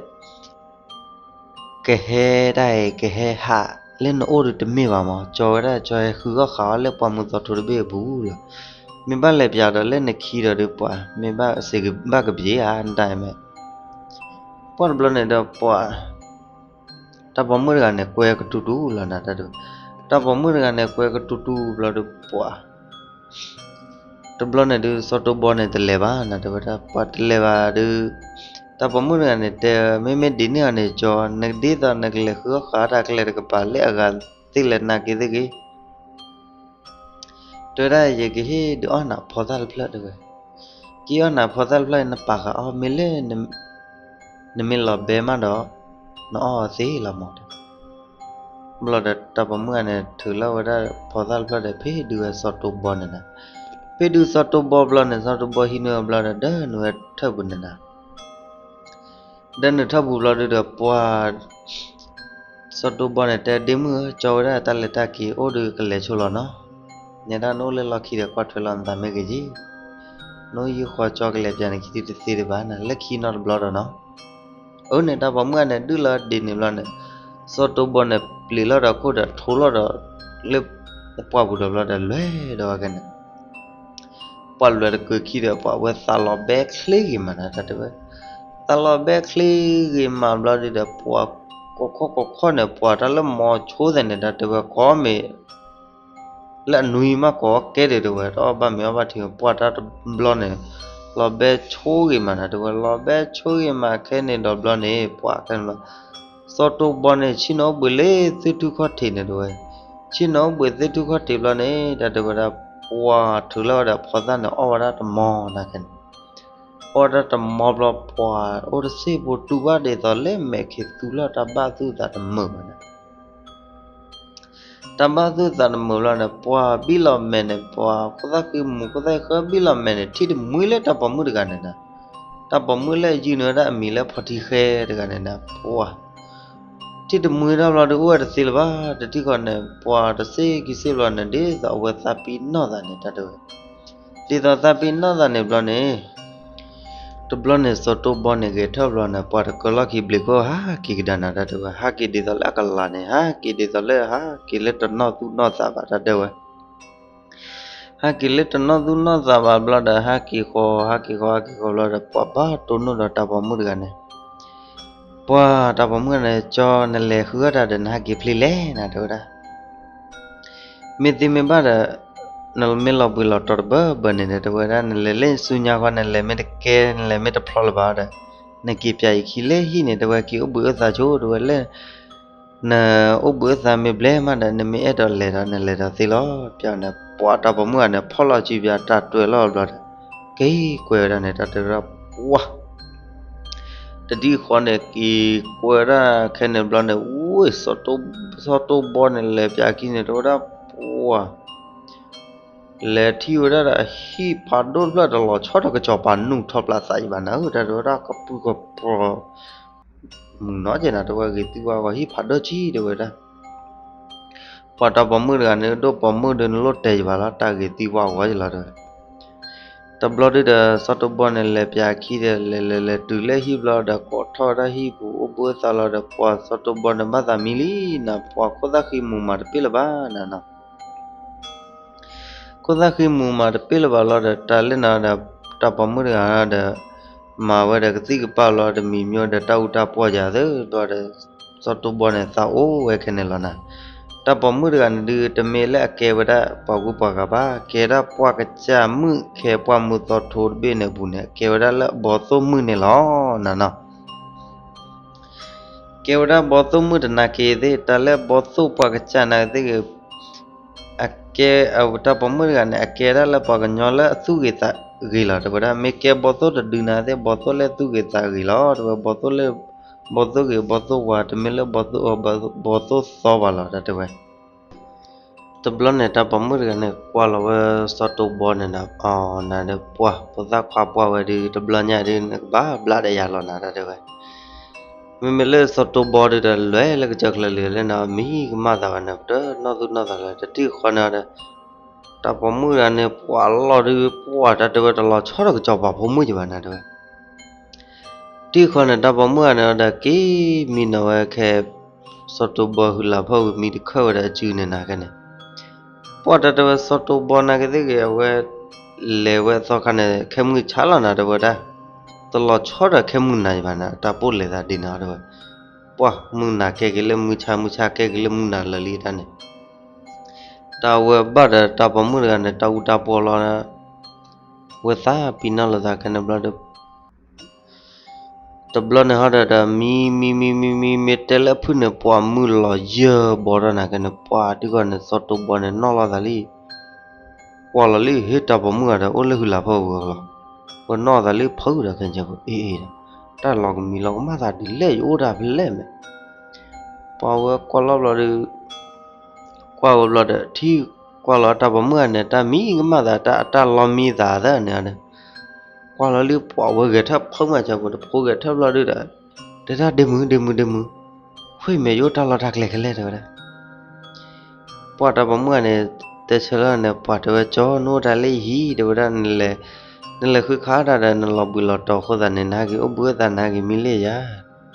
ကဟဲတၢ်အံၤ ကဟဲဟးလၢနအိၣ်ဒီးတမ့ၢ်ဘၣ်မး, ကၠီဝဲဒၣ်ကၠီဟဲဃုအီၣ်ဃုအီလၢပှၢ်မုၢ်သီထိတဘ့ၣ်အပူၤလီၤ. မ့ၢ်ဘၣ်လဲၤပၠးဒီးလၢနခံဒီးဒီးပှၤ မ့ၢ်ဘၣ်စ့ၢ်ကဘၣ်ကဘျံးဧါ နတၢ်အံၤမ့ၢ် ပှၢ်တဘျီန့ၣ်ဒီးပှၤ တၢ်ပိာ်မုၣ်တဂၤန့ၣ် ကွဲကတူၢ်တူၢ်လီၤနၤတၢ်တဲဝဲ, တၢ်ပိာ်မုၣ်တဂၤန့ၣ် ကွဲကတူၢ်တူၢ်ဘျီဒီးပှၤ တဘျီန့ၣ်ဒုး စီၤတိဘီန့ၣ်တလဲၤဘၣ်နၤတဲဝဲဒၣ် ပှၤတလဲၤဘၣ်ဒီး တၢ်ပိာ်မုၣ်တဂၤန့ၣ်တဲ မ့မ့ၢ်ဒ်န့ၣ်အီၤန့ၣ် ကၠီ နကဒ်သိးနကလဲၤဃုအီၣ်ဃုအီတၢ်ကျဲတကပၤ လၢအဂၤသ့ၣ်လဲၣ်နာ်က့သ့ၣ်ဂ့ၤ တဲဝဲဒၣ် ယကဟ့ၣ်ဒုးအီၣ်နၤဖိသၣ်တဖျၢၣ်တဲဝဲ, ကအီၣ်နၤဖိသၣ်တဖျၢၣ် နပာ်ဃာ်အီၣ်မ့ၢ်လၢ နမ့ၢ်လီၤဘဲမးဒီး နအီၣ်အီၤသ့လီၤမးတဲ ဘျီဒီးတၢ်ပိာ်မုၣ်ဂၤန့ၣ် ထုးလီၤဝဲဒၣ်ဖိသၣ်တဖျၢၣ်ဒီး ဖ့ၣ်ဒုးဝဲစီၤတိဘီန့ၣ်နၤ, ဖ့ၣ်ဒုးစီၤတိဘီဘျီန့ၣ် စီၤတိဘီဟံးန့ၢ်ဝဲဘျီဒီး ဒၢနုာ်ဝဲထၢၣ်ပူၤန့ၣ်နၤ ဒၢနုာ်ထၢၣ်ပူၤဘျီဒုးဒီး ပှၤ စီၤတိဘီန့ၣ်တဲ ဒ့မုၣ်ဧၢ ကၠီဝဲဒၣ်တၢ်လဲၤတၢ်က့ၤအိၣ်ဒီးကလဲၤဆိလီၤနီၤ, နဲဒၣ်နအိၣ်လၢလီၢ်ခံဒီးကွၢ်ထွဲလီၤနသးမ့ၢ်ဂ့ၤက့ၤ, နအိၣ်ယုၢ်ဃီကၠီကလဲၤပၠးနခံဒုးတသ့ဒံးဘၣ်နၤ လၢခံနီတဘျီဒီးနီၤ အၢန့ၣ် တၢ်ပိာ်မုၣ်ဂၤန့ၣ် ဒုးလီၤဒ့န့ၣ်ဘျီန့ၣ် စီၤတိဘီန့ၣ် ပျံၤလီၤဒီးခိၣ်ဒီးထိလီၤဒီး လၢပှၢ်ပူၤဒီးဘျီဒီး လဲၤဒီးဝဲကဲန့ၣ် ပှၤလဲၤတကၢခံဒီး ပှၤဝဲသးလီၤဘဲချ့ဂ့ၤမးနၤ တၢ်တဲဝဲ, သးလီၤဘဲချ့ဂ့ၤမးဘျီဒုးဒီး ပှၤကိးခီၣ်ကိးခီၣ်န့ၣ် ပှၤတၢ်လၢမီၤဆိသးန့ၣ် တၢ်တဲဝဲ ကိးမ့ၢ် လၢအနွံမးကိးကဲဒံးတဲဝဲ တအီၣ်ဘၣ်မ့ၤအီၣ်ဘၣ်ထံ ပှၢ်တၢ်တဘျီန့ၣ် လီၤဘဲဆိဂ့ၤမးနၤ တဲဝဲ လီၤဘဲဆိဂ့ၤမးခဲန့ၣ်ဒီးဘျီန့ၣ် ပှၤခဲန့ၣ်ဘျီ စီၤတိဘီန့ၣ် ဆ့ၣ်နီၤအိၣ်ဘှံးလၢသ့ၣ်ထူၣ်ခီၣ်ထံးန့ၣ်တဲဝဲ, ဆ့ၣ်နီၤအိၣ်ဘှံးသ့ၣ်ထူၣ်ခီၣ်ထံးဘျီန့ၣ် တၢ်တဲဝဲဒၣ် ပှၤထုးလီၤဝဲဒၣ်ဖိသၣ်န့ၣ် အီၣ်ဝဲဒၣ်တမီၤနၤခဲန့ၣ် အီၣ်ဝဲဒၣ်တမီၤဘျီ ပှၤအိၣ်တစ့ၢ်ဖိတူၢ်ဘၣ်ဒ်သိးလၢမဲာ်ခံသူလီၤ တၢ်ဘၣ်သူၣ်သးတမုာ်ဘၣ်နၤ တၢ်ဘၣ်သူၣ်သးတမုာ်ဘျီန့ၣ် ပှၤဘံၣ်လီၤမဲာ်န့ၣ် ပှၤခိၣ်သၣ်ဃံမူၤ ခိၣ်သၣ်ဃံဘံၣ်လီၤမဲာ်န့ၣ် ထံၣ်တမှံလၢတၢ်ပိာ်မုၣ်တဂၤန့ၣ်နၤ, တၢ်ပိာ်မုၣ်လၢအယုၢ်န့ၢ်ဝဲဒၣ်အမံၤလၢဖီထံဃဲတဂၤန့ၣ်နၤ ပှၤ ထံၣ်တမှံထီၣ်ဘျီဒီး အိၣ်ဝဲတသ့လၢၤဘၣ် တထံၣ်ဃီန့ၣ် ပှၤတစ့ၢ်ကီးစ့ၢ်ဘျီန့ၣ် ဒ်သိးအဝဲသးပ့ၤနီၣ်သးန့ၣ် တၢ်တဲဝဲ ဒ်သိးသးပ့ၤနီၣ်သးန့ၣ်ဘျီန့ၣ် တဘျီန့ၣ် စီၤတိဘီန့ၣ် ဂဲၤထၢၣ်ဘျီန့ၣ် ပှၤတကၢလီၢ်ခံဘျံးခိၣ် ဟးက့ၤကဒါနၤ တၢ်တဲဝဲ ဟးက့ၤဒ်သိးလၢအကလၤန့ၣ် ဟးက့ၤဒ်သိးလၢ ဟးက့ၤလၢတနီၣ်သူၣ်နီၣ်သးဘၣ် တၢ်တဲဝဲ ဟးက့ၤလၢတနီၣ်သူၣ်နီၣ်သးဘၣ်ဘျီဒီး ဟးက့ၤဃီ ဟးက့ၤဃီ ဟးက့ၤဃီဘျီဒီး ပှၤဘၣ်တိၢ်နီၣ်ဒီးတၢ်ပိာ်မုၣ်တဂၤန့ၣ် ပှၤတၢ်ပိာ်မုၣ်န့ၣ် ကၠီနလဲၤဃုအီၣ်တၢ်ဒီး နဟးက့ၤဖျ့လဲၣ်နၤ တဲဝဲဒၣ် မ့ၢ်သ့မ့ၢ်ဘၣ်ဒီး နမ့ၢ်လီၤဘှံးလီၤတီၤတဘၢဘၢန့ၣ်ဒီး တဲဝဲဒၣ် နလဲၤလၢဆူညါဃီ နလဲၤမ့ၢ်တကဲ နလဲၤမ့ၢ်တဖျီလၢၤဘၣ်ဒီး နက့ၤပၠးယခံလၢဟံၣ်န့ၣ် တဲဝဲ က့ၤအိၣ်ဘှံးအိၣ်သါဆိ တဲဝဲလၢ နအိၣ်ဘှံးအိၣ်သါမ့ၢ်ဘျဲၣ်မးဒီး နမ့ၢ်အဲၣ်ဒိးလဲၤဒီး နလဲၤဒီးသ့လီၤ ပၠးန့ၣ် ပှၤတၢ်ပိာ်မုၣ်ဂၤန့ၣ် ဖီၣ်လီၤစုပၠးတၢ်တွဲၤလီၤဘျီဒီး က့ၤကွဲးဝဲဒၣ်န့ၣ် တၢ်တဲဝဲဒၣ် ပှၤ တဒံၣ်ဃီန့ၣ် က့ၤကွဲးဝဲဒၣ်ခဲန့ၣ်ဘျီန့ၣ် ဝ့ၢ် စီၤတိဘီန့ၣ် လဲၤပၠးခံန့ၣ် တဲဝဲဒၣ်ပှၤ လဲၤထံၣ်ဝဲဒၣ်ဒီး ဟံၣ်ဖးဒိၣ်တဖျၢၣ်တလီၤဆီဒီး ကစီၤပၤနုာ်ထီၣ်ပျၢ်သးယံၤဘၣ်နၤဧၢ တၢ်တဲဝဲဒၣ် ကပုၢ်ကပြီၤ မုာ်နီၤက့ၤနၤ တဲဝဲ ဂ့ၤသံဝါဂီၤ ဟံၣ်ဖးဒိၣ်ကံ တဲဝဲဒၣ် ပှၤတၢ်ပိာ်မုၣ်တဂၤန့ၣ် ဒိၣ်ပိာ်မုၣ်ဒီး နလိၣ်တဲယံၤဘၣ်လီၤ တၢ်ဂ့ၤသံဝါဂီၤယံၤလီၤ တဲဝဲ တဘျီဒုဒီး စီၤတိဘီန့ၣ် လဲၤပၠးခံဒီး လဲၤလဲၤလဲၤတုၤလၢဟံၣ်ဘျီဒီး ကိးထီၣ်ဝဲဒၣ်ဟံၣ်ပူၤ အိၣ်ဘှံးအိၣ်သါလီၤဒီး ပှၤစီၤတိဘီန့ၣ် ဘၣ်သးမံလံနၤ ပှၤခိၣ်သၣ်ဃံမူၤမးတပ့ၢ်လၢၤဘၣ်နၤနီၤ ခိၣ်သၣ်ဃံမူၤမးတပ့ၢ်လၢၤဘၣ်လီၤဒီး တၢ်လၢနၤဒီး တၢ်ပိာ်မုၣ်တဂၤဒီး မၤဝဲဒီးကသံၣ်ကပၢ်လီၤ တမံၤမံၤဒီး တၢ်အူတၢ်ပှီၢ်ယၤသၢဘျီဒီး စီၤတိဘီန့ၣ် သးအိၣ်ဝဲခဲန့ၣ်လီၤနၤ. တၢ်ပိာ်မုၣ်တဂၤန့ၣ်ဒုး တမ့ၢ်လၢအကဲဝဲဒၣ်ပှၤဂုၤပှၤဂၤဘၣ်, ကဲဒၣ်ပှၢ်ကစၢ်မုၣ်ခဲ ပှၢ်မုၢ်သီထိတဘ့ၣ်န့ၣ်အပူၤန့ၣ် အကဲဝဲဒၣ်လၢဘီသိၣ်မုၣ်န့ၣ်လီၤနၤနီၤ. ကဲဝဲဒၣ်ဘီသိၣ်မုၣ်တနာ်က့ၤသ့ၣ် တၢ်လၢဘီသိၣ်ပှၢ်ကစၢ်နာ်က့ၤသ့ၣ်ဂ့ၤ, အကဲ, တၢ်ပိာ်မုၣ်တဂၤန့ၣ် အကဲဒၣ်လၢပှၤကညီလၢအသူၣ်ဂ့ၤသးဂ့ၤလီၤ တဲဝဲဒၣ်. မ့ၢ်ကဲဘီသိၣ်တဒုနၤသ့ၣ် ဘီသိၣ်လၢသူၣ်ဂ့ၤသးဂ့ၤလီၤ တဲဝဲ. ဘီသိၣ်လၢ, ဘီသိၣ်ဂ့ၤဘီသိၣ်ဝါ တမ့ၢ်လၢဘီသိၣ်အၢဘီသိၣ်သီဘၣ်လီၤ တၢ်တဲဝဲ. တဘျီန့ၣ် တၢ်ပိာ်မုၣ်တဂၤန့ၣ် ကွၢ်လီၤဝဲစီၤတိဘီန့ၣ်ဒီး အီၤနၤဒီး ပှၢ် ဖိသၣ်ခွါပှၢ်ဝဲဒုး တဘျီညါဒုး နကဘၣ်ဘျါဒီးယၤလီၤနၤ တၢ်တဲဝဲ. မ့မ့ၢ်လၢစီၤတိဘီဒုးဒီး လဲၤလၢကစၢၢ်ချၢလံလၢနၤ မံကမၣ်သးဝဲန့ၣ် ပတနီၣ်သူၣ်နီၣ်သးလၢၤ တထံၣ်ဃီန့ၣ်ဒီး တၢ်ပိာ်မုၣ်တဂၤန့ၣ် ပှၢ်လီၤဒုး ပှၢ် တၢ်တဲဝဲ တလီၤဆီဒီးကစီၤပၤဖိမုၣ်ကဘၣ်နၤ တဲဝဲ. ထံၣ်ဃီန့ၣ် တၢ်ပိာ်မုၣ်တဂၤန့ၣ်ဒီး က့ၤမံနီၤဝဲခဲ စီၤတိဘီဟုလၢ်ဖီၣ်ဝံၤ မံတခၢၣ်ဝဲဒီးအစုန့ၣ်နၤခဲန့ၣ်. ပှၢ် တၢ်တဲဝဲ စီၤတိဘီနာ်က့ၤသ့ၣ်ဂ့ၤ အဝဲလဲၤဝဲအသီခါန့ၣ် ခဲမုၢ်ဆါလီၤနၤ တဲဝဲဒၣ်. တလီၤဆီဒီးခဲမုၢ်နၤဘၣ်နၤ တၢ်ပိၢ်လဲၤသးဒ်န့ၣ် တဲဝဲ. ပှၢ် မုၢ်နၤကဲက့ၤလၢမုၢ်ဆါ မုၢ်ဆါကဲက့ၤလၢမုၢ်နၤလၢာ်လံတၢ်န့ၣ်. တၢ်ဝဲဘၣ်ဒီးတၢ်ပိာ်မုၣ်တဂၤန့ၣ် တၢ်အူတၢ်ပီလီၤ ဝဲသးပ့ၤနီၣ်လိာ်သးခဲန့ၣ်ဘျီဒီး တဘျီန့ၣ်ဟီဒီး မံမံမံမံမံ မ့ၢ်တဲလၢအဖုၣ်န့ၣ် ပှၢ်မုၢ်လီၤယၢၤဘီထီၣ်နၤခဲန့ၣ် ပှၢ် ထံၣ်ဃီန့ၣ် စီၤတိဘီန့ၣ် နီၣ်လီၤသးလံ. ကွၢ်လီၤလံ ဟ့ၣ် တၢ်ပိာ်မုၣ်ဂၤဒီး အိၣ်လၢဟုလၢ်ဖီၣ်ဝံၤအလီၢ်, ဝဲနီၣ်သးလံ ဖုးဒီးခဲဆၢဖိ အ့ၣ်အ့ၣ်ဒီး တၢ်လီၤကမံၤလီၤကမၣ်သးဒ်လဲၣ် ယအိၣ်တၢ်ဖဲလဲၣ်မ့ၢ်. ပှၢ် ဝဲကွၢ်လီၤဘျီဒီး ကွၢ်ဝဲဘျီဒီး ထံၣ်ကွၢ်လီၤတၢ်ပိာ်မုၣ်ဂၤန့ၣ် တၢ်မံကမၣ်သး တၢ်အတၢ်လီၤမံသးသၢန့ၣ်ဒီး ကွၢ်လီၤလံ ပှၢ် ဝဲဂဲၤထၢၣ်ဖုးမးဆၢဖိ တဖိဂဲၤထၢၣ်ဘျီဒုဒီး တဲဒၣ် ဒ့မုၣ် ဒ့မုၣ် ဒ့မုၣ်, ဃ့ၢ်မဲာ်ယအိၣ်တၢ်လီၢ်တၢ်ကျဲခဲလၢာ် တဲဝဲဒၣ်. ပှၢ် တၢ်ပိာ်မုၣ်ဂၤန့ၣ် တဲဆၢလၢန့ၣ် ပှၢ် တဲဝဲ ကၠီ နအိၣ်တၢ်လၢယဟံၣ် တဲဝဲဒၣ်, နလဲၤဃုခးတၢ်ဒီး နလီၤဘှံးလီၤတီၤအဃိသတးန့ၣ် နဟဲက့ၤအိၣ်ဘှံးအသးနဟဲက့ၤမံလၢယၤ,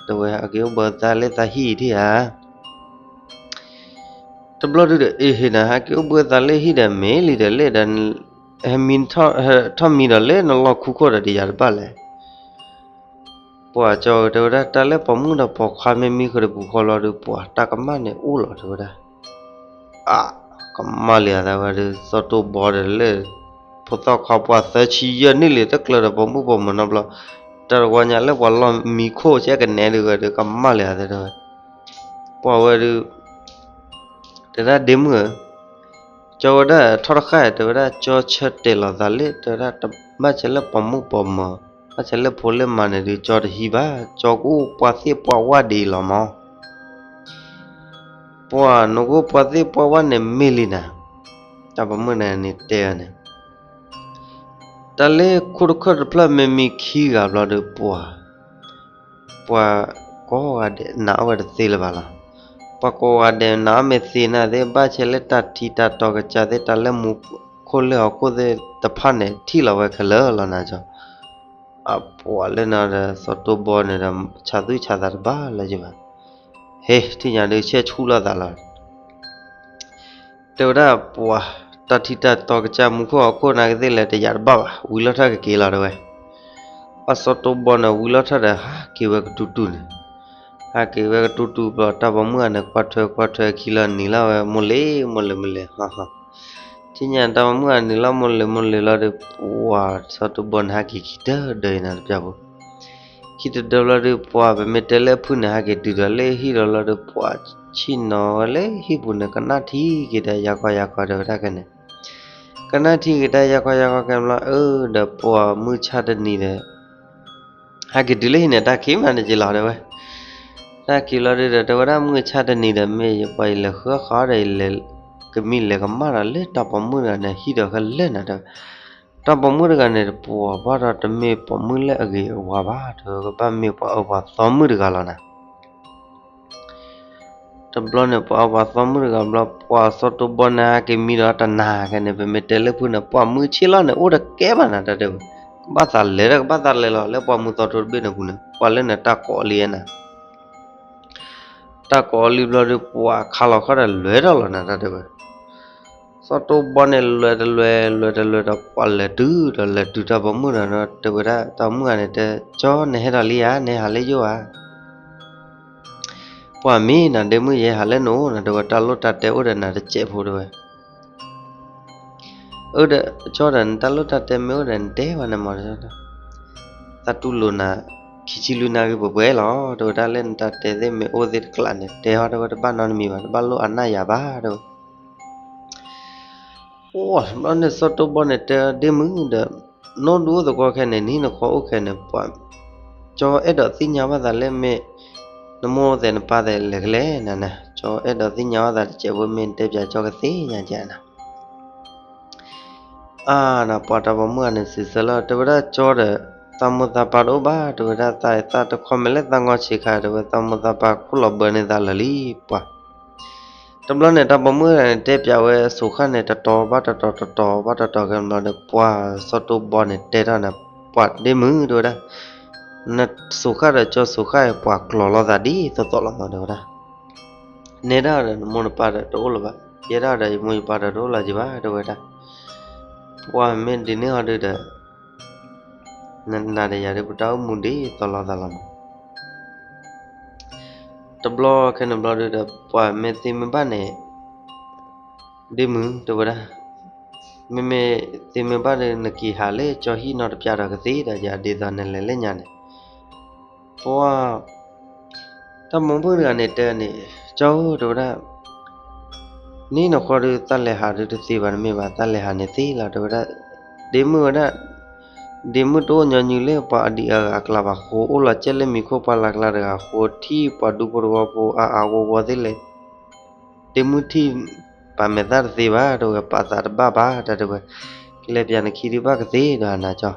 တဲဝဲ ဟဲက့ၤအိၣ်ဘှံးအသးလၢသးဟံၣ်ထံၣ်ဧါ. တဘျီဒုဒီး အ့ၣ် ဟ့ၣ် နဟဲက့ၤအိၣ်ဘှံးအသးလၢဟံၣ်ဒီး မ့ၢ်လံဒီးလဲၣ်ဒီး ဟဲမံထီၣ်မံဒီးလၢနလီၢ်ခူခိၣ်ဒီး တယၤတဘၣ်လဲၣ်. ပှၢ် ကၠီဧၢ တဲဝဲဒၣ် တၢ်လၢပိာ်မုၣ်ဒီးပိာ်ခွါမ့ၢ်မံဃုာ်တပူၤဃီလီၤဒီး ပှၢ် တၢ်ကမၣ်န့ၣ်အိၣ်လီၤ တဲဝဲဒၣ်. အါ ကမၣ်လံအသးဝဲဒီး စီၤတိဘီဒီးလၢ ဖိသၣ်ခွါပှၢ်သၢဆံယဲၢ်နံၣ်လံ တကျၢၤဒီးပိာ်မုၣ်ပိာ်မၢၤနီတဘျီ, တၢ်တဝီညါလၢပှၤလီၢ်မံခိၣ်ကဲကနဲဒုးဝဲဒီး ကမၣ်လံအသးတဲဝဲ. ပှၢ် ဝဲဒုး တဲဒၣ် ဒ့မုၣ်ဧၢ, ကၠီဝဲဒၣ်ထီၣ်တဃၣ် တဲဝဲဒၣ် ကၠီဆၢတဲာ်လီၤသးလၢ တဲဝဲဒၣ် ဘၣ်ဆၣ်လၢပိာ်မုၣ်ပိာ်မၢၤ ဘၣ်ဆၣ်လၢဖိလၢမါန့ၣ်ဒုး ကၠီတဟံးဘၣ်, ကၠီကအိၣ်ပှၢ်သ့ၣ်ပှၢ်ဝၣ်ဒ်အံၤလီၤမး. ပှၢ် နကအိၣ်ပှၢ်သ့ၣ်ပှၢ်ဝၣ်န့ၣ်မ့ၢ်လံနၤ, တၢ်ပိာ်မုၣ်န့ၣ်န့ၣ်တဲအီၤန့ၣ် တၢ်လၢခိၣ်တခၢၣ်တဖျၢၣ်မ့ၢ်မံခံဂၤဘျီဒီး ပှၢ် ပှၤကိးဂၤဒဲးနာ်အီၣ်ဝဲတသ့လၢၤဘၣ်လီၤ. ပှၤကိးဂၤဒဲးနာ်အီၣ်မ့ၢ်သ့နာ်သ့ ဘၣ်ဆၣ်လၢတၢ်ထံတၢ်တီကစၢ်သ့ၣ် တၢ်လၢမူခိၣ်လၢဟီၣ်ခိၣ်သ့ၣ်တဖၣ်န့ၣ် ထံၣ်လီၤဝဲခဲလၢာ်လီၤနၤကၠီ. အပှၤလၢနၤဒီး စီၤတိဘီန့ၣ်ဒီး ဆးသူၣ်ဆးသးတဘၣ်လၢၤဘၣ်. ဟ့ၣ် ထံၣ်ညါဒုး ဆဲးဆူၣ်လိာ်သးလီၤ တဲဝဲဒၣ် ပှၤ တၢ်ထံတၢ်တီကစၢ်မူခိၣ်ဟီၣ်ခိၣ်နာ်က့ၤသ့ၣ်လဲၣ် တယၤတဘၣ်ဘၣ် ဝံၤလီၤထၢၣ်ကက့ၤလီၤ တဲဝဲ. ပှၤစီၤတိဘီန့ၣ် ဝံၤလီၤထၢၣ်ဒီး ဟးက့ၤဝဲကတူၢ်တူၢ်န့ၣ်, ဟးက့ၤဝဲကတူၢ်တူၢ်ဘျီ တၢ်ပိာ်မုၣ်ဂၤန့ၣ် ကွၢ်ထွဲကွၢ်ထွဲခံလီၤနံၤလီၤဝဲ မိၢ်လ့ၤ မိၢ်လ့ၤ မိၢ်လ့ၤ ဟီဟီ. ထံၣ်ညါတၢ်ပိာ်မုၣ်ဂၤနံၤလီၤ မိၢ်လ့ၤ မိၢ်လ့ၤလီၤဒီး ပှၤစီၤတိဘီန့ၣ် ဟးက့ၤခံတဒၢအံၤနၤတပျၢ်ဖိ ခံတဒၢဘျီဒီး ပှၤပမ့ၢ်တဲလၢအဖုၣ်န့ၣ် ဟးက့ၤတုၤဒီးလၢဟံၣ်ဒီးလီၤဒီး ပှၤဆ့ၣ်နီၤဝဲလၢဟံၣ်ပူၤန့ၣ် ကနၣ်ထံက့ၤတၢ်ယၤကီယၤကီတဲဝဲဒၣ်ခဲန့ၣ်, ကနၣ်ထံက့ၤတၢ်ယၤကီယၤကီခဲဘျီ အၢ ဒီးပှၤမုၢ်ဆါတနံၤဒီး ဟဲက့ၤတုၤလၢဟံၣ်န့ၣ် တၢ်ခံမးန့ၣ်က့ၤလီၤတဲဝဲ, တၢ်ခံလီၤဒီး တဲဝဲဒၣ်မုၢ်ဆါတနံၤဒီး မ့ၢ်ယပှၤယလဲၤဃုအီၣ်ဃီဒီး ယလဲၤကမံလၢကမၣ်ဒီးလၢတၢ်ပိာ်မုၣ်တဂၤန့ၣ် ဟံၣ်ဒီးခဲလၢာ်နၤတဲဝဲ. တၢ်ပိာ်မုၣ်တဂၤန့ၣ် ပှၤဘၣ်ဒီးတမ့ၢ်ပိာ်မုၣ်လၢအဂ့ၤအဝါဘၣ် တဲဝဲ ကဘၣ်မ့ၢ်ပှၤအၢပှၤသီမုၣ်တဂၤလီၤနၤ တဘျီန့ၣ် ပှၤအၢပှၤသီမုၣ်တဂၤဘျီ ပှၤစီၤတိဘီန့ၣ် ဟဲက့ၤမံဒီးတနၤခဲန့ၣ် ပမ့ၢ်တဲလၢဖုၣ်န့ၣ် ပှၤမုၢ်ဆ့ၣ်လီၤန့ၣ် အိၣ်တကဲဘၣ်နၤတၢ်တဲဝဲ, ကဘၣ်သးလဲၤဒီးကဘၣ်သးလဲၤလီၤ လၢပှၢ်မုၢ်သီထိတဘ့ၣ်န့ၣ်ပူၤန့ၣ် ပှၤလၢန့ၣ်တၢ်ကိးလံနၤ တၢ်ကိးလံဘျီဒီး ပှၤခါလီၤခီဒီးလဲၤထီၣ်လီၤနၤတၢ်တဲဝဲ, စီၤတိဘီန့ၣ် လဲၤတလဲၤ လဲၤတလဲၤဒီး ပှၤလဲၤတုၤဒီး လဲၤတုၤတၢ်ပိာ်မုၣ်ဒီး တဲဝဲဒၣ် တၢ်မုၣ်ဂၤန့ၣ်တဲ ကၠီ နဟဲထီၣ်လံဧါ နဟဲဟးလၢယိၣ်ဧါ ပှၤမ့ၢ်နၤဒ့မုၣ်ယဲဟးလၢနအိၣ်နၤ တဲဝဲ တၢ်လိၣ်တၢ်တဲအိၣ်ဒီးနၤတစဲးဖိတဲဝဲ. အၢ ဒီးကၠီဒီး နတၢ်လိၣ်တၢ်တဲမ့ၢ်အိၣ်ဒီးနတဲဝဲန့ၣ်မး, သးတူၢ်လိာ်နၤ ခံဆံလွံၢ်နၣ်ရံၣ်ပှဲၤပှဲၤလီၤ တဲဝဲဒၣ်. လၢနတၢ်တဲသ့ၣ်မ့ၢ်အိၣ်သ့ၣ်တကျးန့ၣ် တဲဟီတဲဝဲ တဘၣ်နီတမံၤဘၣ်, တဘၣ်လိၣ်အါနၢ်ယၤဘၣ် တဲဝဲ. အိၣ်ဘျီန့ၣ် စီၤတိဘီန့ၣ်တဲဒ့မုၣ်ဒီး နအိၣ်ဒူအိၣ်သကိးခဲန့ၣ် နဟံၣ်နဃီအိၣ်ခဲန့ၣ် ပှၤ ကၠီအဲၣ်ဒိးသ့ၣ်ညါဘၣ်သးလၢမ့ၢ် နမိၢ်သဲးနပၢ်သဲးလဲၤကလဲၣ်နၤန့ၣ် ကၠီအဲၣ်ဒိးသ့ၣ်ညါဘၣ်သးတစဲးဖိ မ့ၢ်နတဲပၠးကၠီကသ့ၣ်ညါကနၤ. အါ နပှၤတၢ်ပိာ်မုၣ်ဂၤန့ၣ် စံးဆၢလီၤ တဲဝဲဒၣ်ကၠီဒီး သးမိၢ်သးပၢ်တအိၣ်ဘၣ် တဲဝဲဒၣ်. သးသးတခီမ့ၢ်လၢသးငီဆံးခါ တဲဝဲ သးမိၢ်သးပၢ်ခိၣ်လီၤဘၢန့ၢ်သးလၢာ်လံ ပှၤ. တဘျီန့ၣ် တၢ်ပိာ်မုၣ်ဂၤန့ၣ် တဲပၠးဝဲအစိၤဃၣ်န့ၣ် တတီၤဘၣ်တတီၤ တတီၤဘၣ်တတီၤ ခဲန့ၣ်ဘျီဒီး ပှၤစီၤတိဘီန့ၣ်တဲထီၣ်န့ၣ် ပှၤဒ့မုၣ် တဲဝဲဒၣ်, နစိၤဃၣ်ဒီးကၠီစိၤဃၣ်အံၤ ပှၤကျိၤလိာ်သးဒ်သိးသိးလီၤမး တဲဝဲဒၣ်. နဲဒၣ်ဒီးနမိၢ်နပၢ်ဒီးတအိၣ်လၢၤဘၣ်, ယဲဒၣ်ဒီးယမိၢ်ယပၢ်ဒီးတအိၣ်လၢၤဘၣ် တဲဝဲဒၣ်. ပှၤမ့ၢ်ဒ်န့ၣ်ဟီဒုဒီး နၤဒီးယၤဒု ပတၢ်အိၣ်မူဒ်သိးလိာ်သးလီၤမး. တဘျီခဲန့ၣ်ဘျီဒုဒီး ပှၤမ့ၢ်သ့မ့ၢ်ဘၣ်န့ၣ် ဒ့မုၣ် တဲဝဲဒၣ်, မ့မ့ၢ်သ့မ့ၢ်ဘၣ်ဒီး နက့ၤဟးလၢကၠီဟံၣ်နီတပျၢ်ဒီးကသ့ဒီးယၤ ဒ်သိးနလဲၤလၢညါန့ၣ်. ပှၤ တၢ်ပိာ်မုၣ်တဂၤန့ၣ်တဲန့ၣ်, ကၠီဧၢ တဲဝဲဒၣ်, နဟံၣ်နဃီဒီး သးလဲၤဟးဒုတသ့ဘၣ် တမ့ၢ်ဘၣ် သးလဲၤဟးန့ၣ်သ့လီၤ တဲဝဲဒၣ်. ဒ့မုၣ်ဝဲဒၣ်, ဒ့မုၣ်တအိၣ်ညီနုၢ်လၢပှၤအဒံးအဂၤအကျါဘၣ် ဃိအိၣ်လီၤကဲလၢမံၤခိၣ်ပှၢ်လၢ်ကျါတဂၤ ဃိထံၣ်ပှၤဒူဖိတဝီဖိအါအါဂီၢ်ဂီၢ်သ့ၣ်လဲၣ် ဒ့မုၣ်ထံၣ်ပာ်မဲာ်သၣ်တသ့ဘၣ် တဲဝဲ ပာ်သးတဘၣ်ဘၣ် တၢ်တဲဝဲ, ကလဲၤပၠးနခံဒုဘၣ်ကသ့ဒီးနၤကၠီ.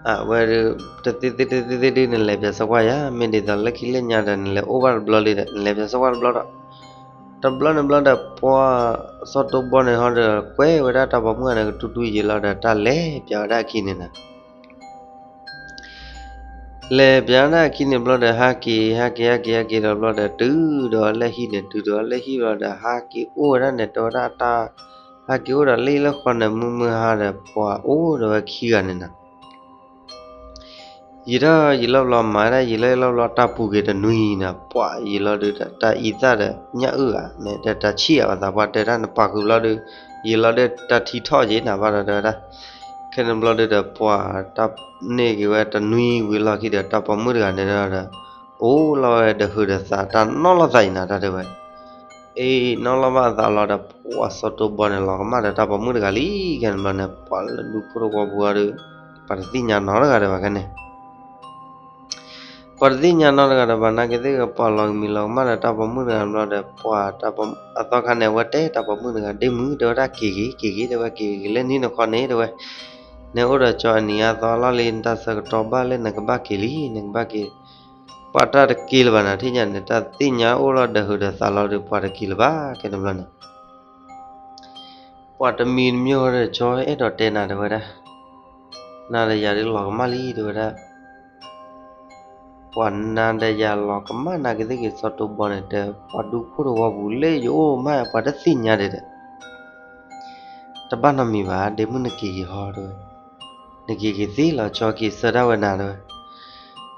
အဝဲဒုး တသ့သ့တသ့သ့ဒုး နလဲၤပၠးစီကွၢ်ယၤ မ့ၢ်ဒ်သိးလၢခံလၢညါဒီး နလဲၤအိၣ်ဘၣ်တဘျီလံဒီး နလဲၤပၠးစီကွၢ်တဘျီဒီး, တဘျီန့ၣ်ဘျီဒီး ပှၤစီၤတိဘီန့ၣ်ဟီဒီး ကွဲဝဲဒၣ်တၢ်ပိာ်မုၣ်ဂၤန့ၣ် ကတူၢ်တူၢ်ယံာ်လီၤဒီး တၢ်လဲၤပၠးဝဲဒၣ်အခံန့ၣ်နၤ လဲၤပၠးဒၣ်အခံန့ၣ်ဘျီဒီး ဟးက့ၤ ဟးက့ၤ ဟးက့ၤ ဟးက့ၤဒီးဘျီဒီး တုၤဒီးလၢဟံၣ်န့ၣ် တုၤဒီးလၢဟံၣ်ဘျီဒီး ဟးက့ၤအိၣ်ဝဲဒၣ်န့ၣ် တဲဝဲဒၣ်တၢ်, ဟးက့ၤအိၣ်ဒီးလၢဟံၣ်လၢဃီန့ၣ် မုၢ်မုၢ်ဟါဒီး ပှၤအိၣ်ဒီးဝဲခံဂၤန့ၣ်နၤ ယံာ်ထီၣ်ယံာ်လီၤဘျီ မၤဝဲဒၣ်ယံာ်လီၤယံာ်လီၤဘျီ တၢ်ပူၤက့ၤတနွံနၤ ပှၤယံာ်လီၤဒုး တၢ်အံသၣ်ဒီးညၣ်အုၣ်ဧါ မ့ၢ်တဲတၢ်ဆံၣ်ဧါ ပှၤသးပှၢ်တဲတၢ် နပာ်ဃုာ်ဘျီဒုး ယံာ်လီၤဒီးတၢ်ထံထီၣ်က့ၤနၤဘၣ်ဒီး တဲဝဲဒၣ်. ခဲန့ၣ်ဘျီဒုးဒီး ပှၤတၢ်န့ၢ်က့ၤဝဲတနွံဝံၤလီၢ်ခံဒီး တၢ်ပိာ်မုၣ်တဂၤန့ၣ်ဒီး အိၣ်လီၤဝဲဒီးဟုးဒီးသး တၢ်နီၣ်လီၤသးအံၤနၤ တၢ်တဲဝဲ အ့ၣ်နီၣ်လီၤဘၣ်အသးလီၤဒီး ပှၤစီၤတိဘီန့ၣ် လီၤကမၣ်ဒီးတၢ်ပိာ်မုၣ်တဂၤလံ. ခဲန့ၣ်ဘျီန့ၣ် ပှၤလၢဒူဖိတဝီပူၤအီၤဒီး ပှၤတသ့ၣ်ညါနီတဂၤဒံးဘၣ်ခဲန့ၣ် ပှၤတသ့ၣ်ညါနီတဂၤဒီး ဘၣ်နာ်က့သ့ၣ် ပှၤလီၤကမံၤလီၤကမၣ်ဒီးတၢ်ပိာ်မုၣ်တဂၤဘျီဒီး ပှၤတၢ်ပိာ်မုၣ်အသီခါန့ၣ် အဝဲတဲတၢ်ပိာ်မုၣ်တဂၤ ဒ့မုၣ် တဲဝဲဒၣ် က့ၤက့ၤ က့ၤက့ၤ တဲဝဲ က့ၤက့ၤလၢနဟံၣ်နဃီန့ၣ် တဲဝဲ နအိၣ်ဒီးကၠီအနံၤအါသီလီၤလံ နတၢ်ဆၢကတီၢ်ဘၣ်လၢနကဘၣ်က့ၤလံ နကဘၣ်က့ၤ ပှၤတၢ်တက့ၤလၢၤဘၣ်နၤ ထံၣ်ညါန့ၣ် တၢ်သ့ၣ်ညါအိၣ်လီၤဒီးဟုးဒီးသးလီၤဒီး ပှၤတက့ၤလၢၤဘၣ် ခဲန့ၣ်ဘျီန့ၣ် ပှၤတမံၤတမံၤဟီဒီး ကၠီအဲၣ်ဒိးတဲနၤ တဲဝဲဒၣ်, နၤဒီးယၤဒုးလီၤကမၣ်လံ တဲဝဲဒၣ်. ပှၤနၤဒီးယၤလီၤကမၣ်နာ်က့သ့ၣ်က့ၤ စီၤတိဘီန့ၣ် တဲ ပှၤဒူဖိတဝီပူၤလၢယအိၣ်မး ပှၤတသ့ၣ်ညါဒံးဒီး တဘၣ်နီတမံၤဘၣ် ဒ့မုၣ်နက့ၤက့ၤဟီ တဲဝဲ, နက့ၤက့ၤသ့လီၤ ကၠီက့ၤဆၢဒၣ်ဝဲနၤ တဲဝဲ.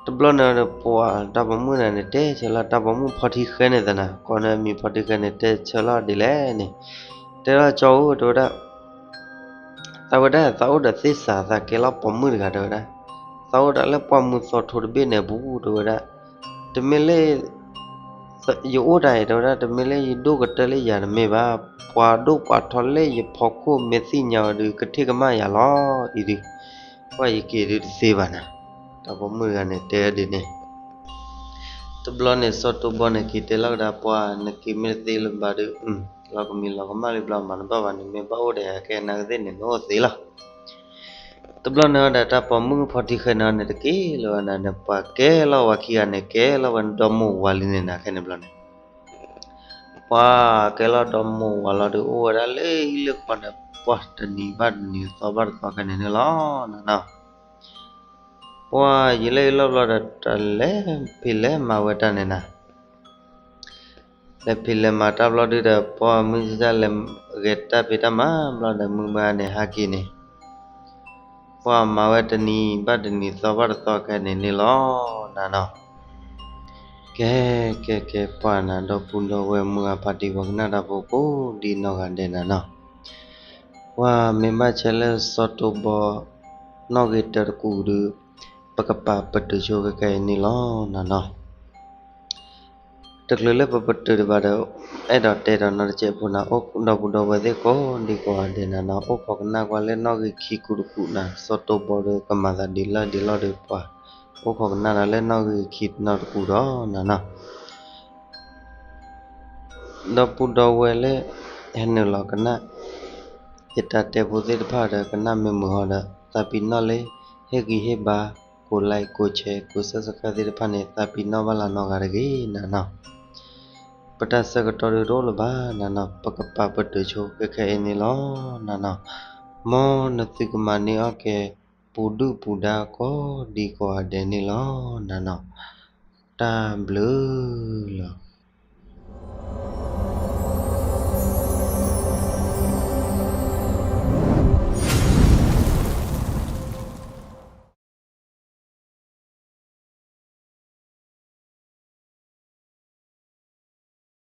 တဘျီန့ၣ်ဒီး ပှၤတၢ်ပိာ်မုၣ်န့ၣ်န့ၣ် တဲဆၢလီၤ တၢ်ပိာ်မုၣ်ဖီထံဃဲန့ၣ်သနာ် ကိးန့ၣ်အမံၤဖီထံဃဲန့ၣ် တဲဆၢလီၤဒ်လဲၣ်န့ၣ်, တဲလီၤကၠီဧၢ တဲဝဲဒၣ် သးဝဲဒၣ် သးအိၣ်ဒီးသ့ၣ်စး သးကဲလီၤပိာ်မုၣ်တဂၤ တဲဝဲဒၣ်, သးအိၣ်ဒၣ်လၢပှၢ်မုၢ်သီထိတဘ့ၣ်န့ၣ်အပူၤ တဲဝဲဒၣ်, တမ့ၢ်လၢ ယအိၣ်တၢ်အံၤ တဲဝဲဒၣ် တမ့ၢ်လၢယဒိၣ်ကတၢၢ်လၢယၤတမ့ၢ်ဘၣ်, ပှၤဒိၣ်ပှၤထီလၢယဖီခိၣ်မ့ၢ်သ့ၣ်ညါဝဲဒုး ကထံၣ်ကမၣ်ယၤလီၤ အံၤဒုး, ပှၤယက့ၤဒုးတသ့ဘၣ်နၤ, တၢ်ပိာ်မုၣ်တဂၤန့ၣ်တဲဒ်န့ၣ် တဘျီန့ၣ် စီၤတိဘီန့ၣ်က့ၤတဲလီၤကဒါ ပှၤနက့ၤမ့ၢ်တသ့လၢၤဘၣ်ဒီး လီၤကမံၤလီၤကမၣ်လံဘျီ မၤတဘၣ်ဘၣ်န့ၣ် မ့ၢ်ဘၣ်အိၣ်ဒီးကဲနာ်က့သ့ၣ်န့ၣ် နအိၣ်သ့လီၤ. တဘျီန့ၣ်ဒီး တၢ်ပိာ်မုၣ်ဖီထံဃဲန့ၣ်န့ၣ် တက့ၤလၢၤဘၣ်နၤန့ၣ် ပှၤကဲလီၤဝဲခံဂၤန့ၣ် ကဲလီၤဝဲဒီမိၢ်ဝၤလံန့ၣ်နၤ ခဲန့ၣ်ဘျီန့ၣ် ပှၤကဲလီၤဒီမိၢ်ဝၤလီၤဒီး အိၣ်ဝဲဒၣ်လၢဟံၣ်လၢဃီန့ၣ် ပှၤတနံၤဘၣ်တနံၤ သီဘၣ်တသီခဲန့ၣ်န့ၣ်လီၤနၤနီၤ. ပှၤယံာ်လၢယလီၢ်ဘျီဒီး တၢ်လဲၤဖံးလဲၤမၤဝဲတၢ်န့ၣ်နၤ လဲၤဖံးလဲၤမၤတၢ်ဘျီဒုဒီး ပှၤမုၢ်ဆ့ၣ်တၢ်လဲၤဂဲၤတၢ်ဖံးတၢ်မၤဘျီဒီး မုၢ်မၤန့ၣ်ဟးက့ၤန့ၣ် ပှၤမၤဝဲတနံၤဘၣ်တနံၤ သီဘၣ်တသီခဲန့ၣ်န့ၣ်လီၤနၤနီၤ. ကဲ ကဲ ကဲ ပှၤနၤ ဒီပုၢ်ဒီဝဲၢ်မုၢ်အပၢ်တံၤ ပှၤကနၣ်တၢ်ဖိကိးဒံနီၢ်ဂၤဒဲးနၤနီၤ, ပှၤမ့ၢ်ဘၣ်ဆဲးလၢစီၤတိဘီ နီၣ်ဂံၢ်တၢတကူာ်ဒီး ပကပာ်ပတုာ်ဆိခဲခဲအံၤန့ၣ်လီၤနၤနီၤ. တချုးလၢပပတုာ်တဘၣ်ဒီး အဲၣ်ဒိးတဲဒီးနီတစဲးဖိနၤ ဒီပုၢ်ဒီဝဲၢ်သ့ၣ်ကိးဒံကိးဂၤဒဲးနၤနီၤ အိၣ်ခိးကနၣ်ကွၢ်လၢနီၣ်ဂံၢ်ခံကူာ်တကူာ်နၤ စီၤတိဘီဒီးကမၤသးဒ်လဲၣ်ဒ်လဲၣ်ဒီး ပှၤအိၣ်ခိးကနၣ်ဒီးလၢနီၣ်ဂံၢ်ခံနီတကူာ်ဒီးနၤနီၤ ဒီပုၢ်ဒီဝဲၢ်လၢ ဟဲနုာ်လီၤကနၣ် ယတၢ်တဲဖိသ့ၣ်တဖၣ်ဒီး ကနၣ်မ့ၢ်မုာ်ဟီဒီး သးပ့ၤနီၣ်လၢ ဟ့ၣ်ဂံၢ်ဟ့ၣ်ဘါ ကိး like ကိး share ကိး subscribe သ့ၣ်တဖၣ်န့ၣ် သးပ့ၤနီၣ်ဘၣ်လၢနီၢ်ဂၤတဂ့ၤနၤနီၤ. ပတၢ်ဆၢကတီၢ်ဒုးတအိၣ်လၢၤဘၣ်နၤနီၤ ပကပာ်ပတုာ်ဆိခဲခဲအံၤန့ၣ်လီၤနၤနီၤ. မ်နသုကမၤန့ၢ်အီၣ်ကဲ ပူၤဒုၣ်ပူၤဒါကိးဒံကိးဂၤဒဲးန့ၣ်လီၤနၤနီၤ. တၢ်ဘျုးလီၤ.